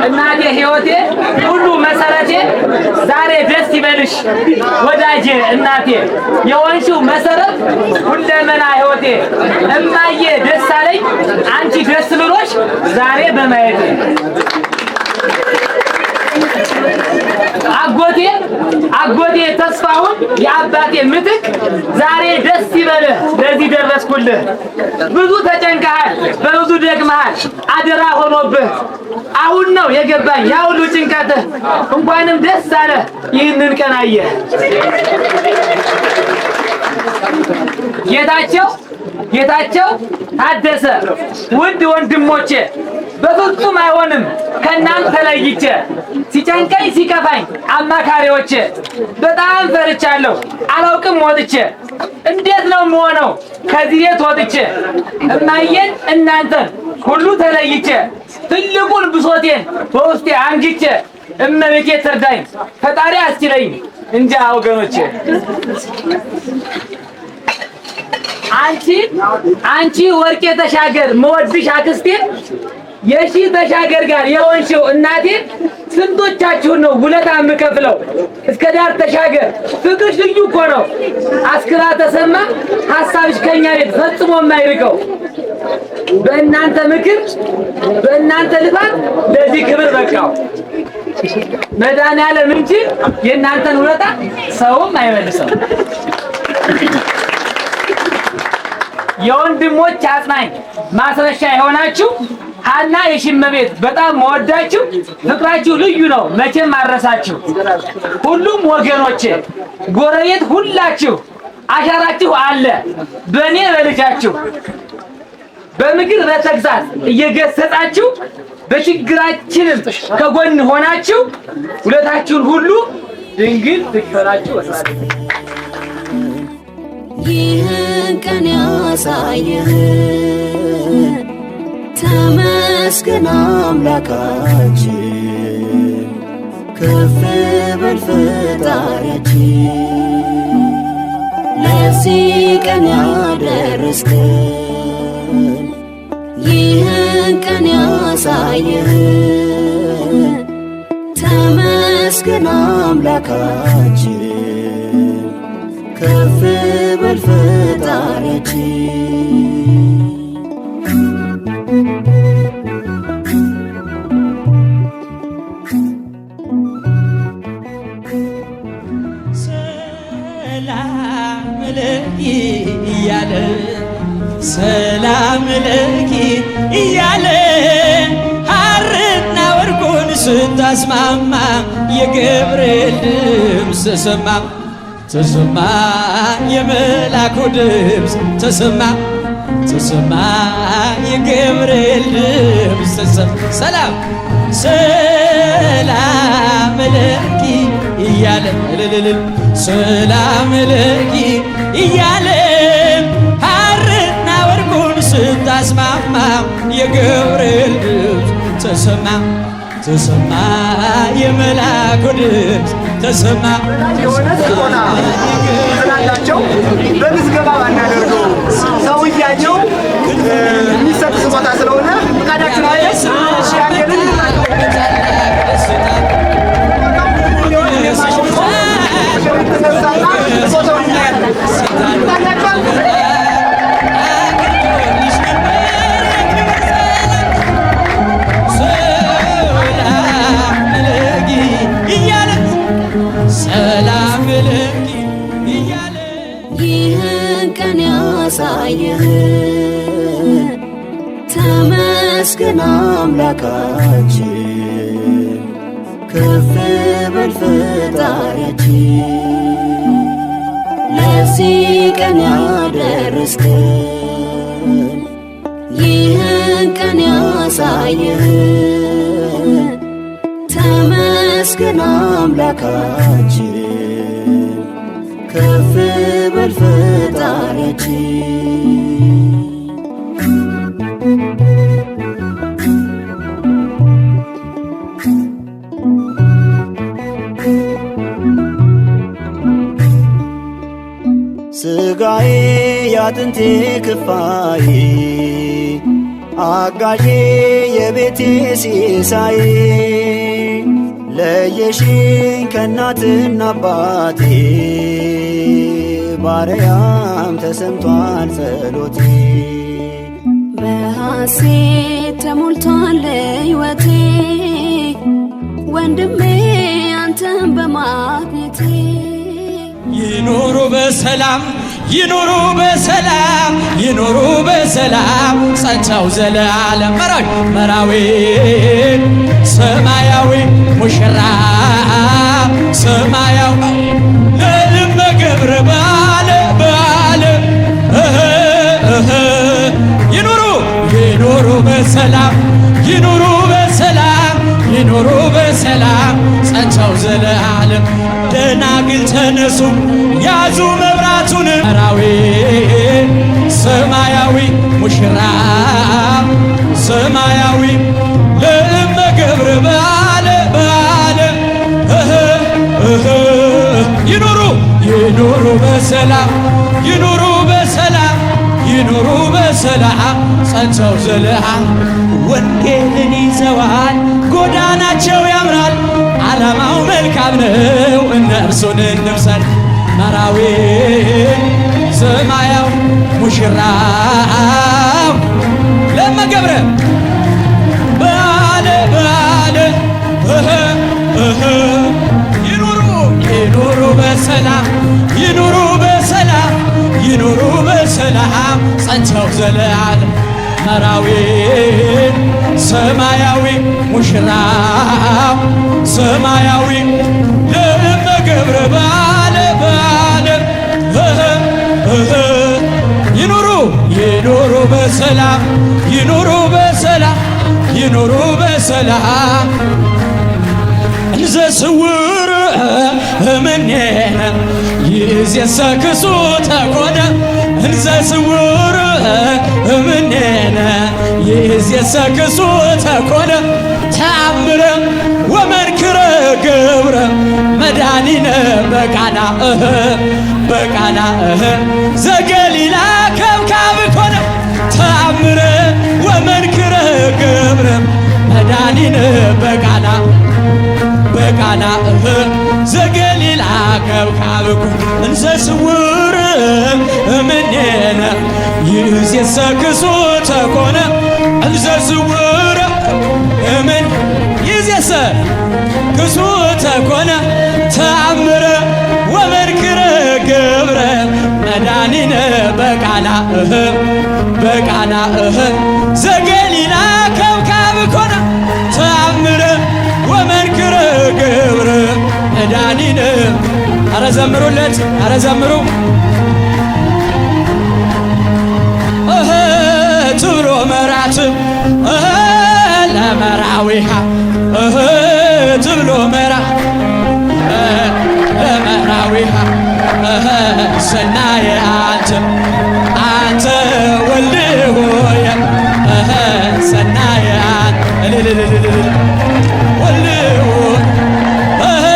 እናቴ ህይወቴ ሁሉ መሰረቴ፣ ዛሬ ደስ ይበልሽ ወዳጄ እናቴ፣ የሆንሽው መሰረት ሁለመና ህይወቴ። እማዬ ደስ አለኝ አንቺ ደስ ብሎሽ ዛሬ በማየቴ። አጎቴ አጎቴ ተስፋሁን የአባቴ ምትክ፣ ዛሬ ደስ ይበልህ ለዚህ ደረስኩልህ። ብዙ ተጨንቀሃል፣ በብዙ ደክመሃል፣ አደራ ሆኖብህ አሁን ነው የገባኝ ያ ሁሉ ጭንቀትህ። እንኳንም ደስ አለህ ይህንን ቀን አየህ። ጌታቸው ጌታቸው ታደሰ፣ ውድ ወንድሞቼ በፍጹም አይሆንም ከእናንተ ተለይቼ፣ ሲጨንቀኝ ሲከፋኝ አማካሪዎቼ፣ በጣም ፈርቻለሁ አላውቅም ወጥቼ፣ እንዴት ነው የምሆነው ከዚህ ቤት ወጥቼ፣ እማዬን እናንተን ሁሉ ተለይቼ፣ ትልቁን ብሶቴን በውስጤ አንግቼ፣ እመቤቴ ትርዳኝ ፈጣሪ አስችለኝ እንጃ ወገኖቼ። አንቺ አንቺ ወርቄ ተሻገር መወድሽ አክስቴ፣ የሺ ተሻገር ጋር የሆንሽው እናቴ፣ ስንቶቻችሁን ነው ውለታ የምከፍለው? እስከ ዳር ተሻገር ፍቅርሽ ልዩ እኮ ነው። አስክራ ተሰማ ሀሳብሽ ከኛ ቤት ፈጽሞ የማይርቀው፣ በእናንተ ምክር በእናንተ ልፋት ለዚህ ክብር በቃው። መድኃኒዓለም እንጂ የእናንተን ውለታ ሰውም አይመልሰው። የወንድሞች አጽናኝ ማስረሻ የሆናችሁ ሀና የሽመቤት በጣም መወዳችሁ፣ ፍቅራችሁ ልዩ ነው መቼም አረሳችሁ። ሁሉም ወገኖቼ ጎረቤት ሁላችሁ አሻራችሁ አለ በእኔ በልጃችሁ፣ በምክር በተግሳጽ እየገሰጻችሁ በችግራችንም ከጎን ሆናችሁ ውለታችሁን ሁሉ ድንግል ትክፈላችሁ። ይህን ቀን ያሳየህን ተመስገን አምላካችን፣ ከፍ በል ፈጣሪያችን፣ ለዚህ ቀን ያደረስከን። ይህን ቀን ያሳየህን ተመስገን አምላካችን፣ ከፍ በል ፈጣሪያችን። ሰላም ለኪ እያለ፣ ሰላም ለኪ እያለ፣ ሐርና ወርቁን ስታስማማ የገብርኤል ድምፅ ተሰማ፣ ተሰማ የመላኩ ድምፅ ተሰማ፣ ተሰማ የገብርኤል ድምፅ ተሰማ። ሰላም ሰላም ለኪ እያለ እልልልል፣ ሰላም ለኪ እያለ፣ ሐርና ወርቁን ስታስማማ የገብርኤል ድምፅ ተሰማ፣ ተሰማ የመላኩ ድምፅ ተሰማ። የሆነ ስጦታ ስላላቸው በምዝገባ ባናደርገው ሰው እያየው የሚሰጥ ስጦታ ስለሆነ ፈቃዳችን አለ ያገልን። ስጦታው ሰላም ለኪ እያለ፣ ሰላም ለኪ እያለ፣ ይህን ቀን ያሳየህን ተመስገን አምላካችን፣ ፈጣሪያችን፣ ለዚህ ቀን ያደረስከን፣ ይህን ቀን ያሳየን፣ ተመስገን አምላካችን፣ ከፍ በል ፈጣሪያችን። ስጋዬ ያጥንቴ ክፋይ፣ አጋዤ የቤቴ ሲሳይ፣ ለየሽኝ ከእናትና አባቴ፣ ባርያም ተሰምቷል ጸሎቴ። በሐሴት ተሞልቷል ሕይወቴ፣ ወንድሜ አንተን በማግኘቴ። ይኑሩ በሰላም፣ ይኑሩ በሰላም፣ ይኑሩ በሰላም ጸንተው ዘላለም። መራዊ መራዊ ሰማያዊ ሙሽራ ሰማያዊ ለልመ ገብረ ባለ ባለ እህ እህ ይኑሩ ይኑሩ በሰላም፣ ይኑሩ በሰላም፣ ይኑሩ በሰላም ጸንተው ዘለዓለም። ደናግል ተነሱ ያዙ መብራቱን። መራዊ ሰማያዊ ሙሽራ ሰማያዊ ለእመ ገብረ ባለ ባለ እህ እህ ይኑሩ ይኑሩ በሰላም፣ ይኑሩ በሰላም፣ ይኑሩ በሰላም ጸንተው ዘለዓለም። ወንጌልን ይዘዋል፣ ጎዳናቸው ያምራል፣ ዓላማው መልካም ነው፣ እነርሱን እንምሰል። መራዊ ሰማያዊ ሙሽራው ለመገብረ ባለ ባለ እህ እህ ይኑሩ ይኑሩ በሰላም፣ ይኑሩ በሰላም፣ ይኑሩ በሰላም ጸንተው ዘለዓለም። መራዊ ሰማያዊ ሙሽራው ሰማያዊ ለእመ ገብረ ባለ ባለ እህ እህ ይኑሩ ይኑሩ በሰላም፣ ይኑሩ በሰላም፣ ይኑሩ በሰላም። እንዘ ስውር እምኔነ ይእዜሰ ክሱተ ኮነ፣ እንዘ ስውር እምኔነ ይእዜሰ ክሱተ ኮነ፣ ተአምረ ወመንክረ ገብረ መድኃኒነ በቃና እህ በቃና እህ ዘገሊላ ከብካብ ኮነ፣ ተአምረ ወመንክረ ገብረ መድኃኒነ በቃና በቃና እህ ዘገሊላ ከብካብ እንዘ ስውር እምኔነ ይእዜሰ ክሱተ ኮነ፣ እንዘ ስውር እምን ይእዜሰ ክሱተ ኮነ፣ ተአምረ ወመንክረ ገብረ መድኃኒነ በቃና እህ በቃና እህ ዘገሊላ ከብካብ ኮነ፣ ተአምረ ወመንክረ ገብረ መድኃኒነ። አረ ዘምሩለት፣ አረ ዘምሩ። እህ ትብሎ መራት እህ ለመራዊሃ እህ ትብሎ መራ ለመራዊሃ እህ ሰናየ አንተ አንተ ወልድ ሆየ እህ ሰናየ አንተ እልልልልልል ወልድ ሆይ እህ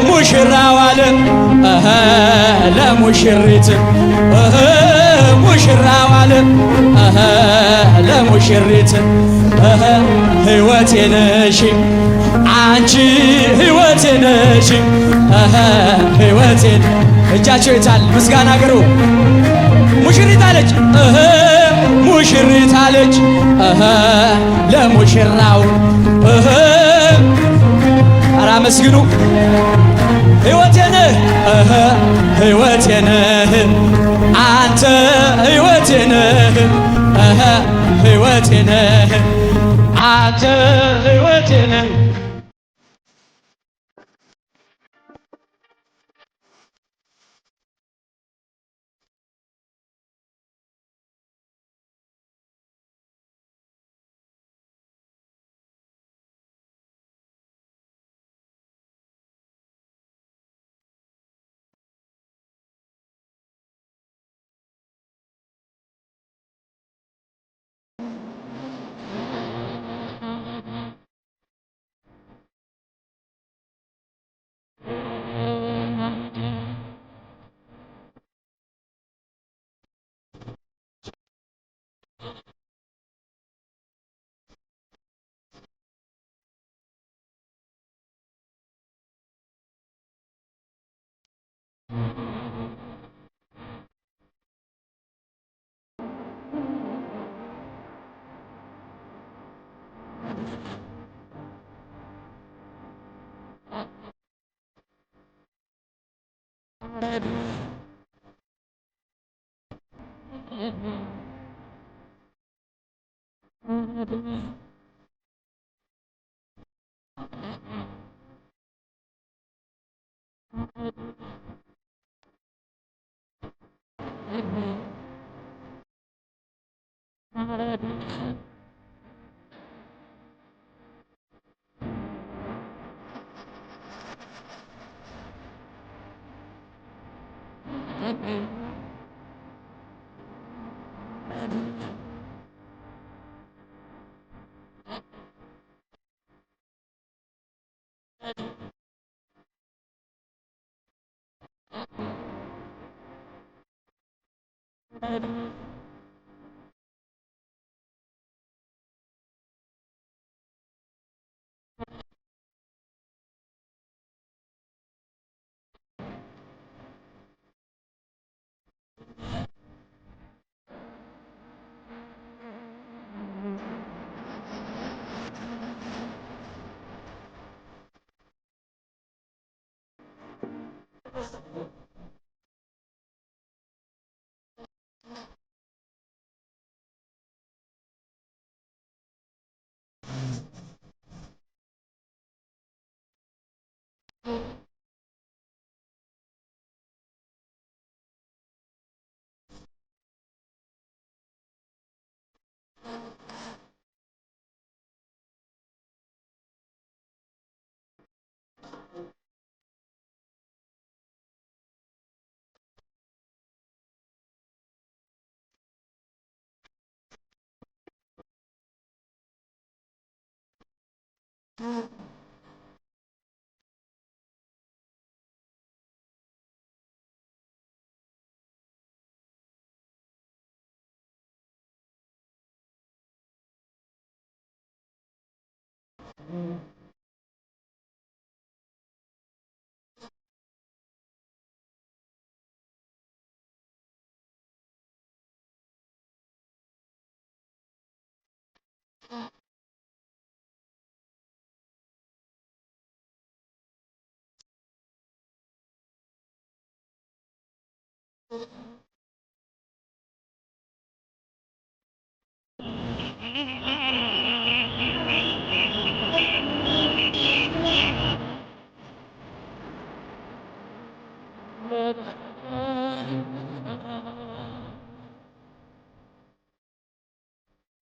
ሙሽራው አለ እህ ለሙሽሪት እህ ሙሽራው አለ እህ ለሙሽሪት እህ ሕይወቴ ነሽ አንቺ ሕይወቴ ነሽ እህ ሕይወቴ። እጃቸው የታል? ምስጋና አቅርቡ። ሙሽሪት አለች እህ ሙሽሪት አለች እህ ለሙሽራው እህ። ኧረ አመስግኑ። ሕይወቴ ነህ እህ ሕይወቴ ነህ አንተ ሕይወቴ ነህ እህ ሕይወቴ ነህ አንተ ሕይወቴ ነህ።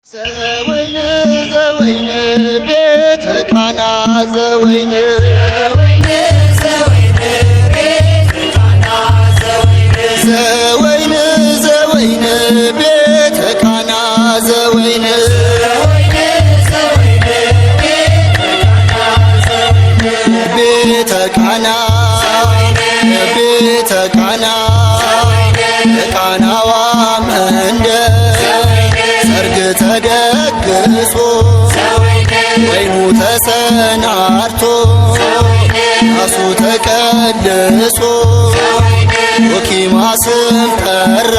ዘወይን ዘወይን ቤተ ቃና ዘወይን ዘወይን ዘወይን ቤተ ቃና ዘወይን ቤተ ቃና ቤተ ቃና የቃናዋ መንደር ሰርግ ተደግሶ ወይኑ ተሰናድቶ ራሱ ተቀድሶ ዶኪማስም ጠራ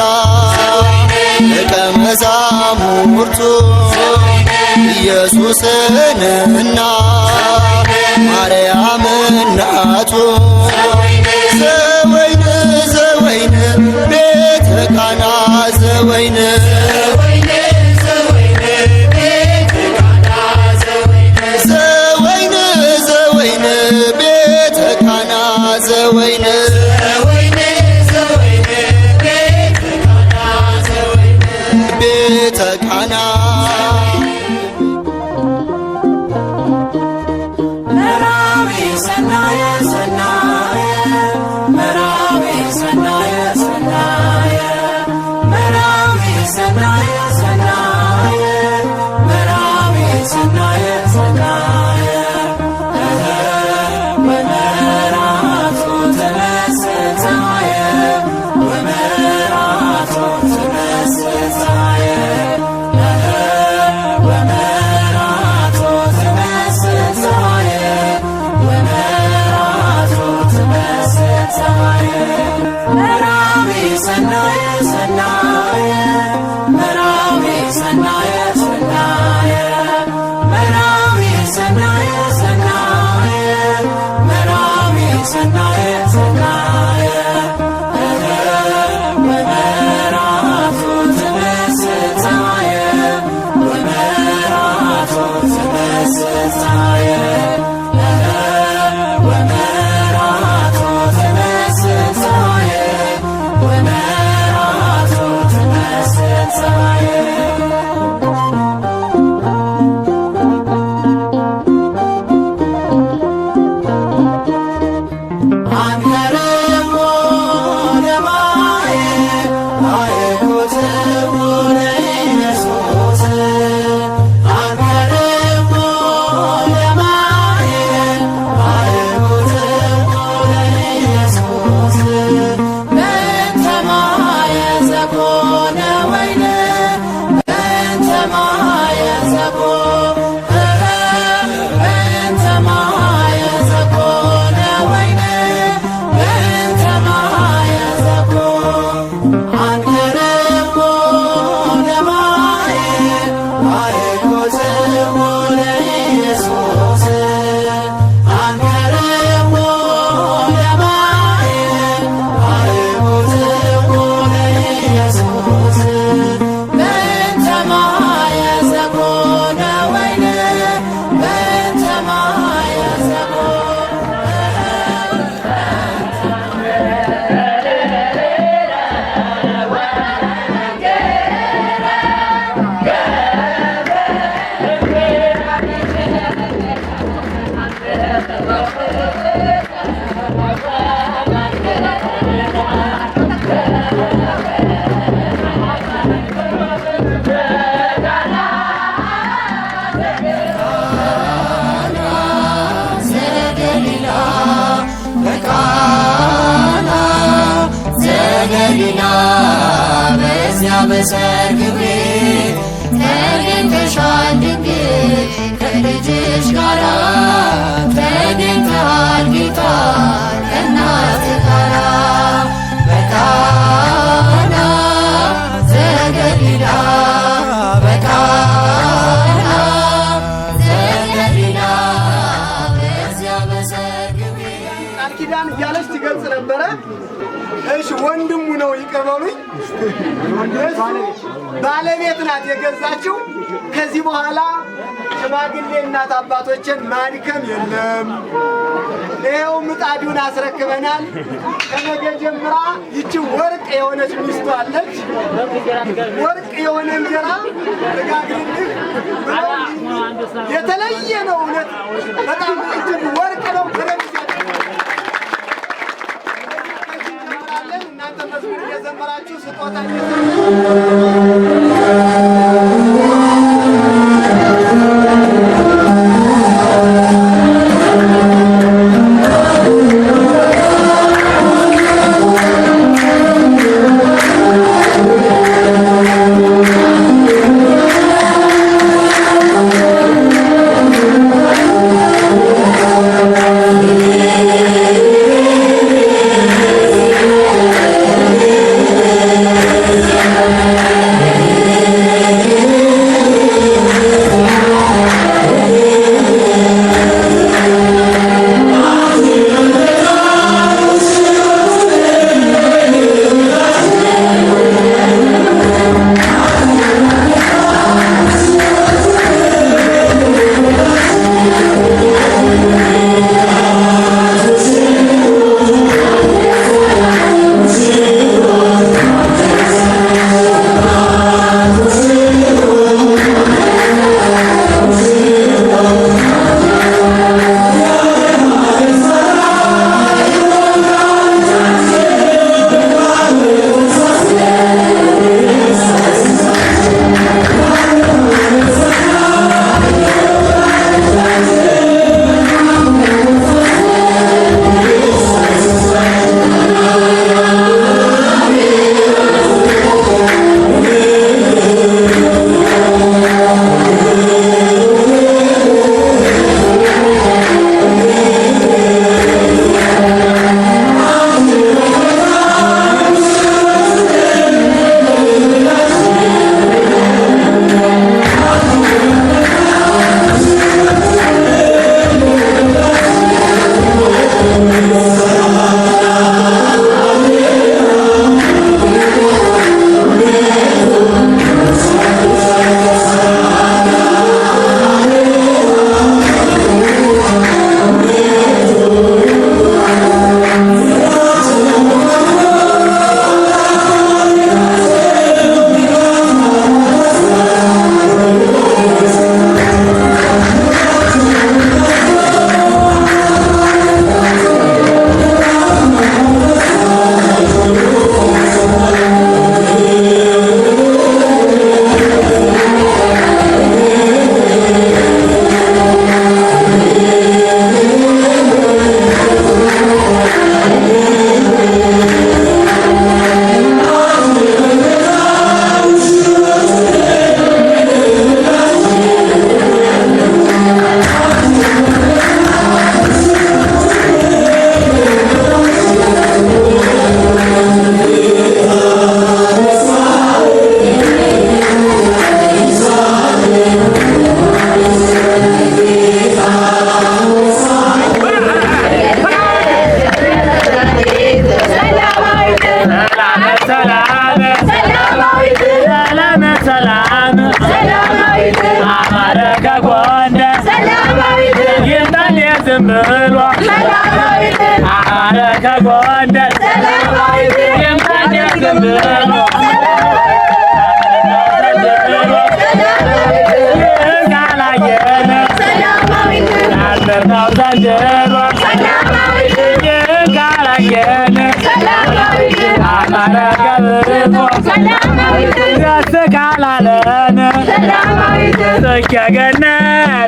ደቀ መዛሙርቱ ኢየሱስንና ማርያም እናቱ። ዘወይን ዘወይን ቤተ ቃና ዘወይን ዘወይን ዘወይን ቤተ ቃና ዘወይን ቤተ ቃና። ሰናየ ሰናየ። ዘገሊላ በዚያ በሰርግ ቤት ተገኝተሻል ድንግል ከልጅሽ ጋራ፣ ተገኝተሃል ጌታ ከእናትህ ጋራ። በቃና ዘገሊላ፣ በቃና ዘገሊላ በዚያ በሰርግ ቤት ቃል ኪዳን እያለች ትገልጽ ነበረ። እሺ ወንድሙ ነው፣ ይቅር በሉኝ። እሱ ባለቤት ናት የገዛችው። ከዚህ በኋላ ሽማግሌ እናት አባቶችን ማድከም የለም። ይኸው ምጣዱን አስረክበናል። ከነገ ጀምራ ይቺ ወርቅ የሆነች ሚስቱ አለች። ወርቅ የሆነ እንጀራ ትጋግርልህ ብለው የተለየ ነው። እውነት በጣም እጅግ ወርቅ ነው። በደንብ እንጀምራለን። እናንተ መዝሙር እየዘመራችሁ ስጦታ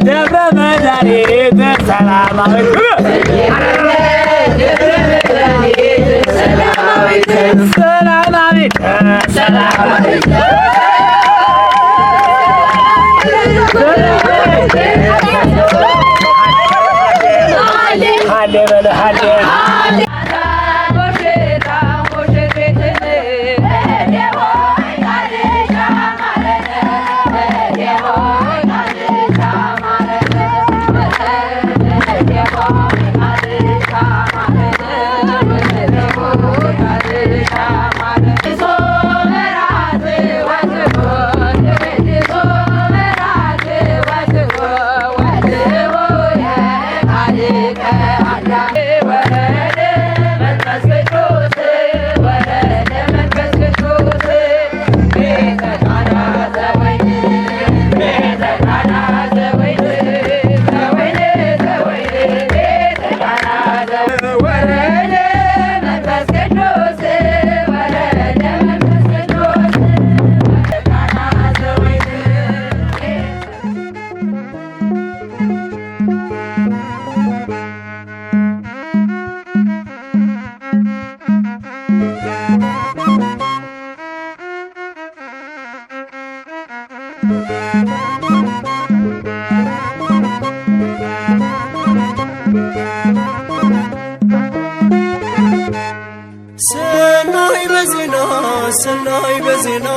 ደብረ መድኃኒት ሰላማዊት። ሰላም አቤት ሰላም አቤት ሃሌ በለ ሃሌ ሰናይ በዜና ሰናይ በዜና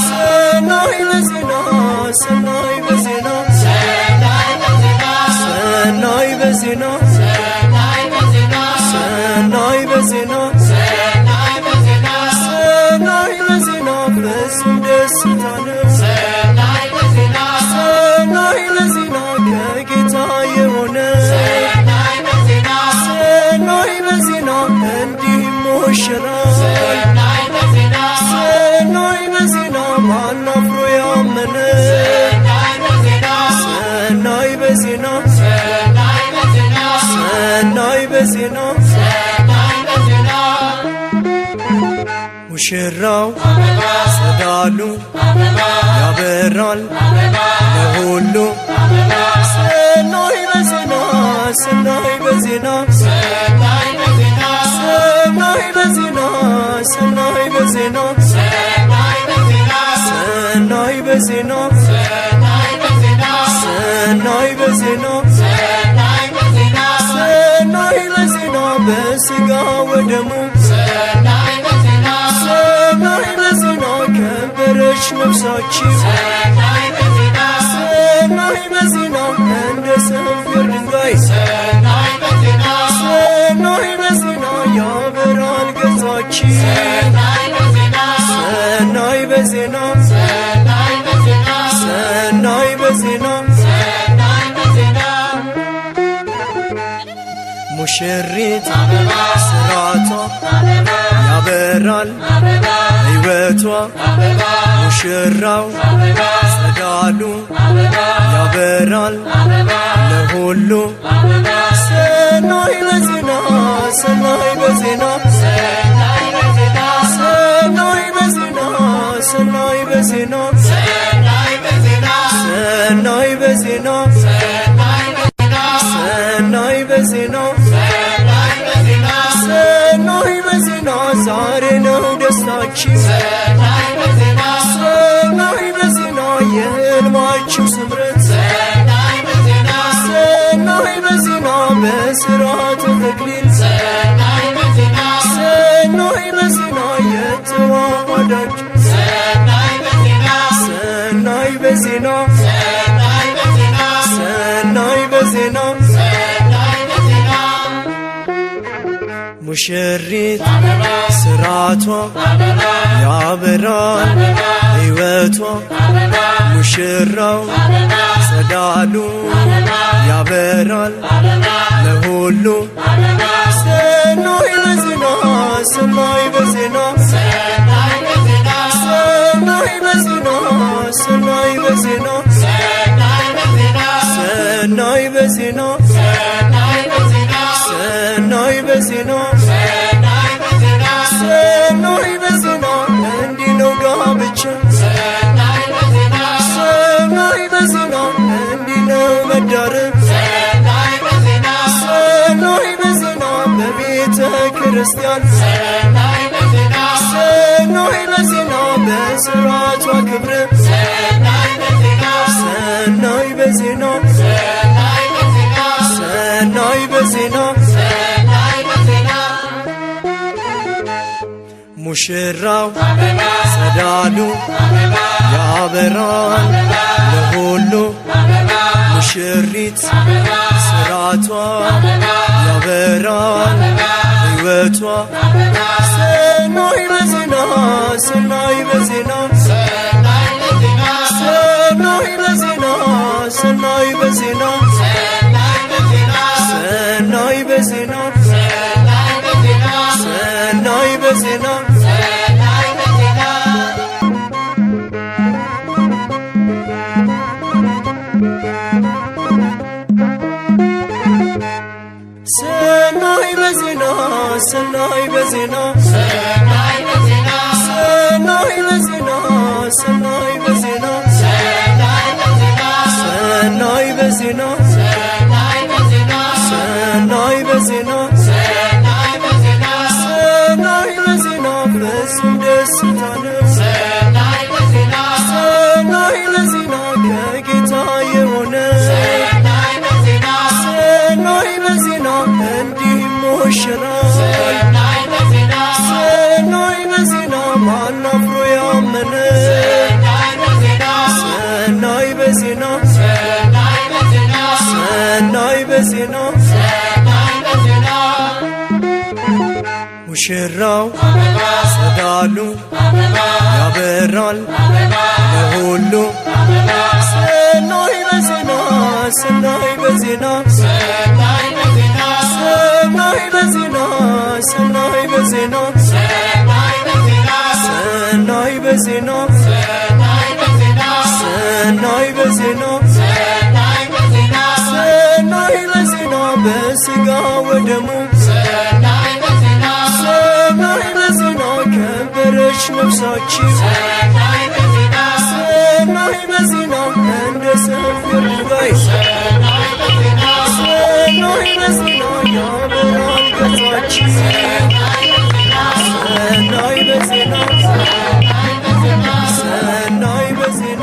ሰናይ በዜና ሰናይ በዜና ሰናይ በዜና ሰናይ በዜና ሰናይ በዜና ሰናይ በዜና ፍጹም ደስታ ነው። ሰናይ በዜና ከጌታ የሆነ ሰናይ በዜና እንዲህ ይሞሸራል። ሰናይ በዜና ማን አፍሮ ያመነ ሰናይ በዜና ሰናይ በዜና ሙሽራው ጸዳሉ ያበራል ለሁሉ ሰናይ በዜና ሰናይ በዜና ሰናይ በዜና ሰናይ በዜና ሰናይ በዜና ሰናይ በዜና ሰናይ በዜና በሥጋ ወደሙ ሰናይ በዜና ከበረች ነፍሳችን ሰናይ በዜና እንደ ሰንፔር ድንጋይ ሰናይ በዜና ያበራል ገጻችን ሰናይ በዜና ሰናይ በዜና ሙሽሪት ስራቷ ያበራል ሕይወቷ ሙሽራው ጸዳሉ ያበራል ለሁሉ ሰናይ በዜና ሰናይ በዜና ሰናይ በዜና ሰናይ በዜና ሰናይ በዜና ሰናይ በዜና ሰናይ በዜና ዛሬ ነው ደስታችን ሰናይ በዜና የህልማችሁ ስምረት ሰናይ በዜና በስርዓተ ተክሊል ሰናይ በዜና የተዋሃዳችሁ ሰናይ በዜና ሰናይ በዜና ሙሽሪት ስራቷ ያበራል ሕይወቷ ሙሽራው ጸዳሉ ያበራል ለሁሉ ሰናይ በዜና ሰናይ በዜና ሰናይ በዜና ሰናይ በዜና ሰናይ በዜና ሰናይ በዜና ሰናይ በዜና እንዲህ ነው ጋብቻ ሰናይ በዜና እንዲህ ነው መዳረብ ሰናይ በዜና በቤተ ክርስቲያን ክርስቲያን ሰናይ በዜና በስርዓቷ ክብር ሰናይ በዜና ሰናይ በዜና ሙሽራው ጸዳሉ ያበራል ለሁሉ ሙሽሪት ስርዓቷ ያበራል ሕይወቷ ሰናይ በዜና ሰናይ በዜና ሰናይ በዜና ሰናይ በዜና ሰናይ በዜና ሰናይ በዜና ሰናይ በዜና ሰናይ በዜና ሰናይ በዜና ሰናይ በዜና ሰናይ በዜና ሰናይ በዜና ሰናይ በዜና ፍጹም ደስታ ነው። ሰናይ በዜና ከጌታ የሆነ ሰናይ በዜና እንዲህ ይሞሸራል። ሰናይ በዜና ማን አፍሮ ያመነ ሰናይ በዜና ሰናይ በዜና ሙሽራው ጸዳሉ ያበራል ለሁሉ ሰናይ በዜና ሰናይ በዜና ሰናይ በዜና ሰናይ በዜና ሰናይ በዜና ሰናይ በዜና ሰናይ በዜና በሥጋ ወደሙ ሰናይ በዜና ከበረች ነፍሳችን ሰናይ በዜና እንደ ሰፊር ድንጋይ ሰናይ በዜና ያበራል ገጻችን ሰናይ በዜና ሰናይ በዜና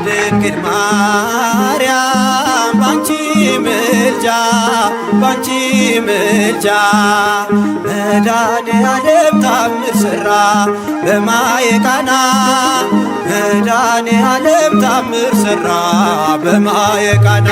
ድንግል ማርያም ባንቺ ምልጃ ባንቺ ምልጃ መድኃኔዓለም ታምር ሠራ በማየ ቃና መድኃኔዓለም ታምር ሠራ በማየ ቃና።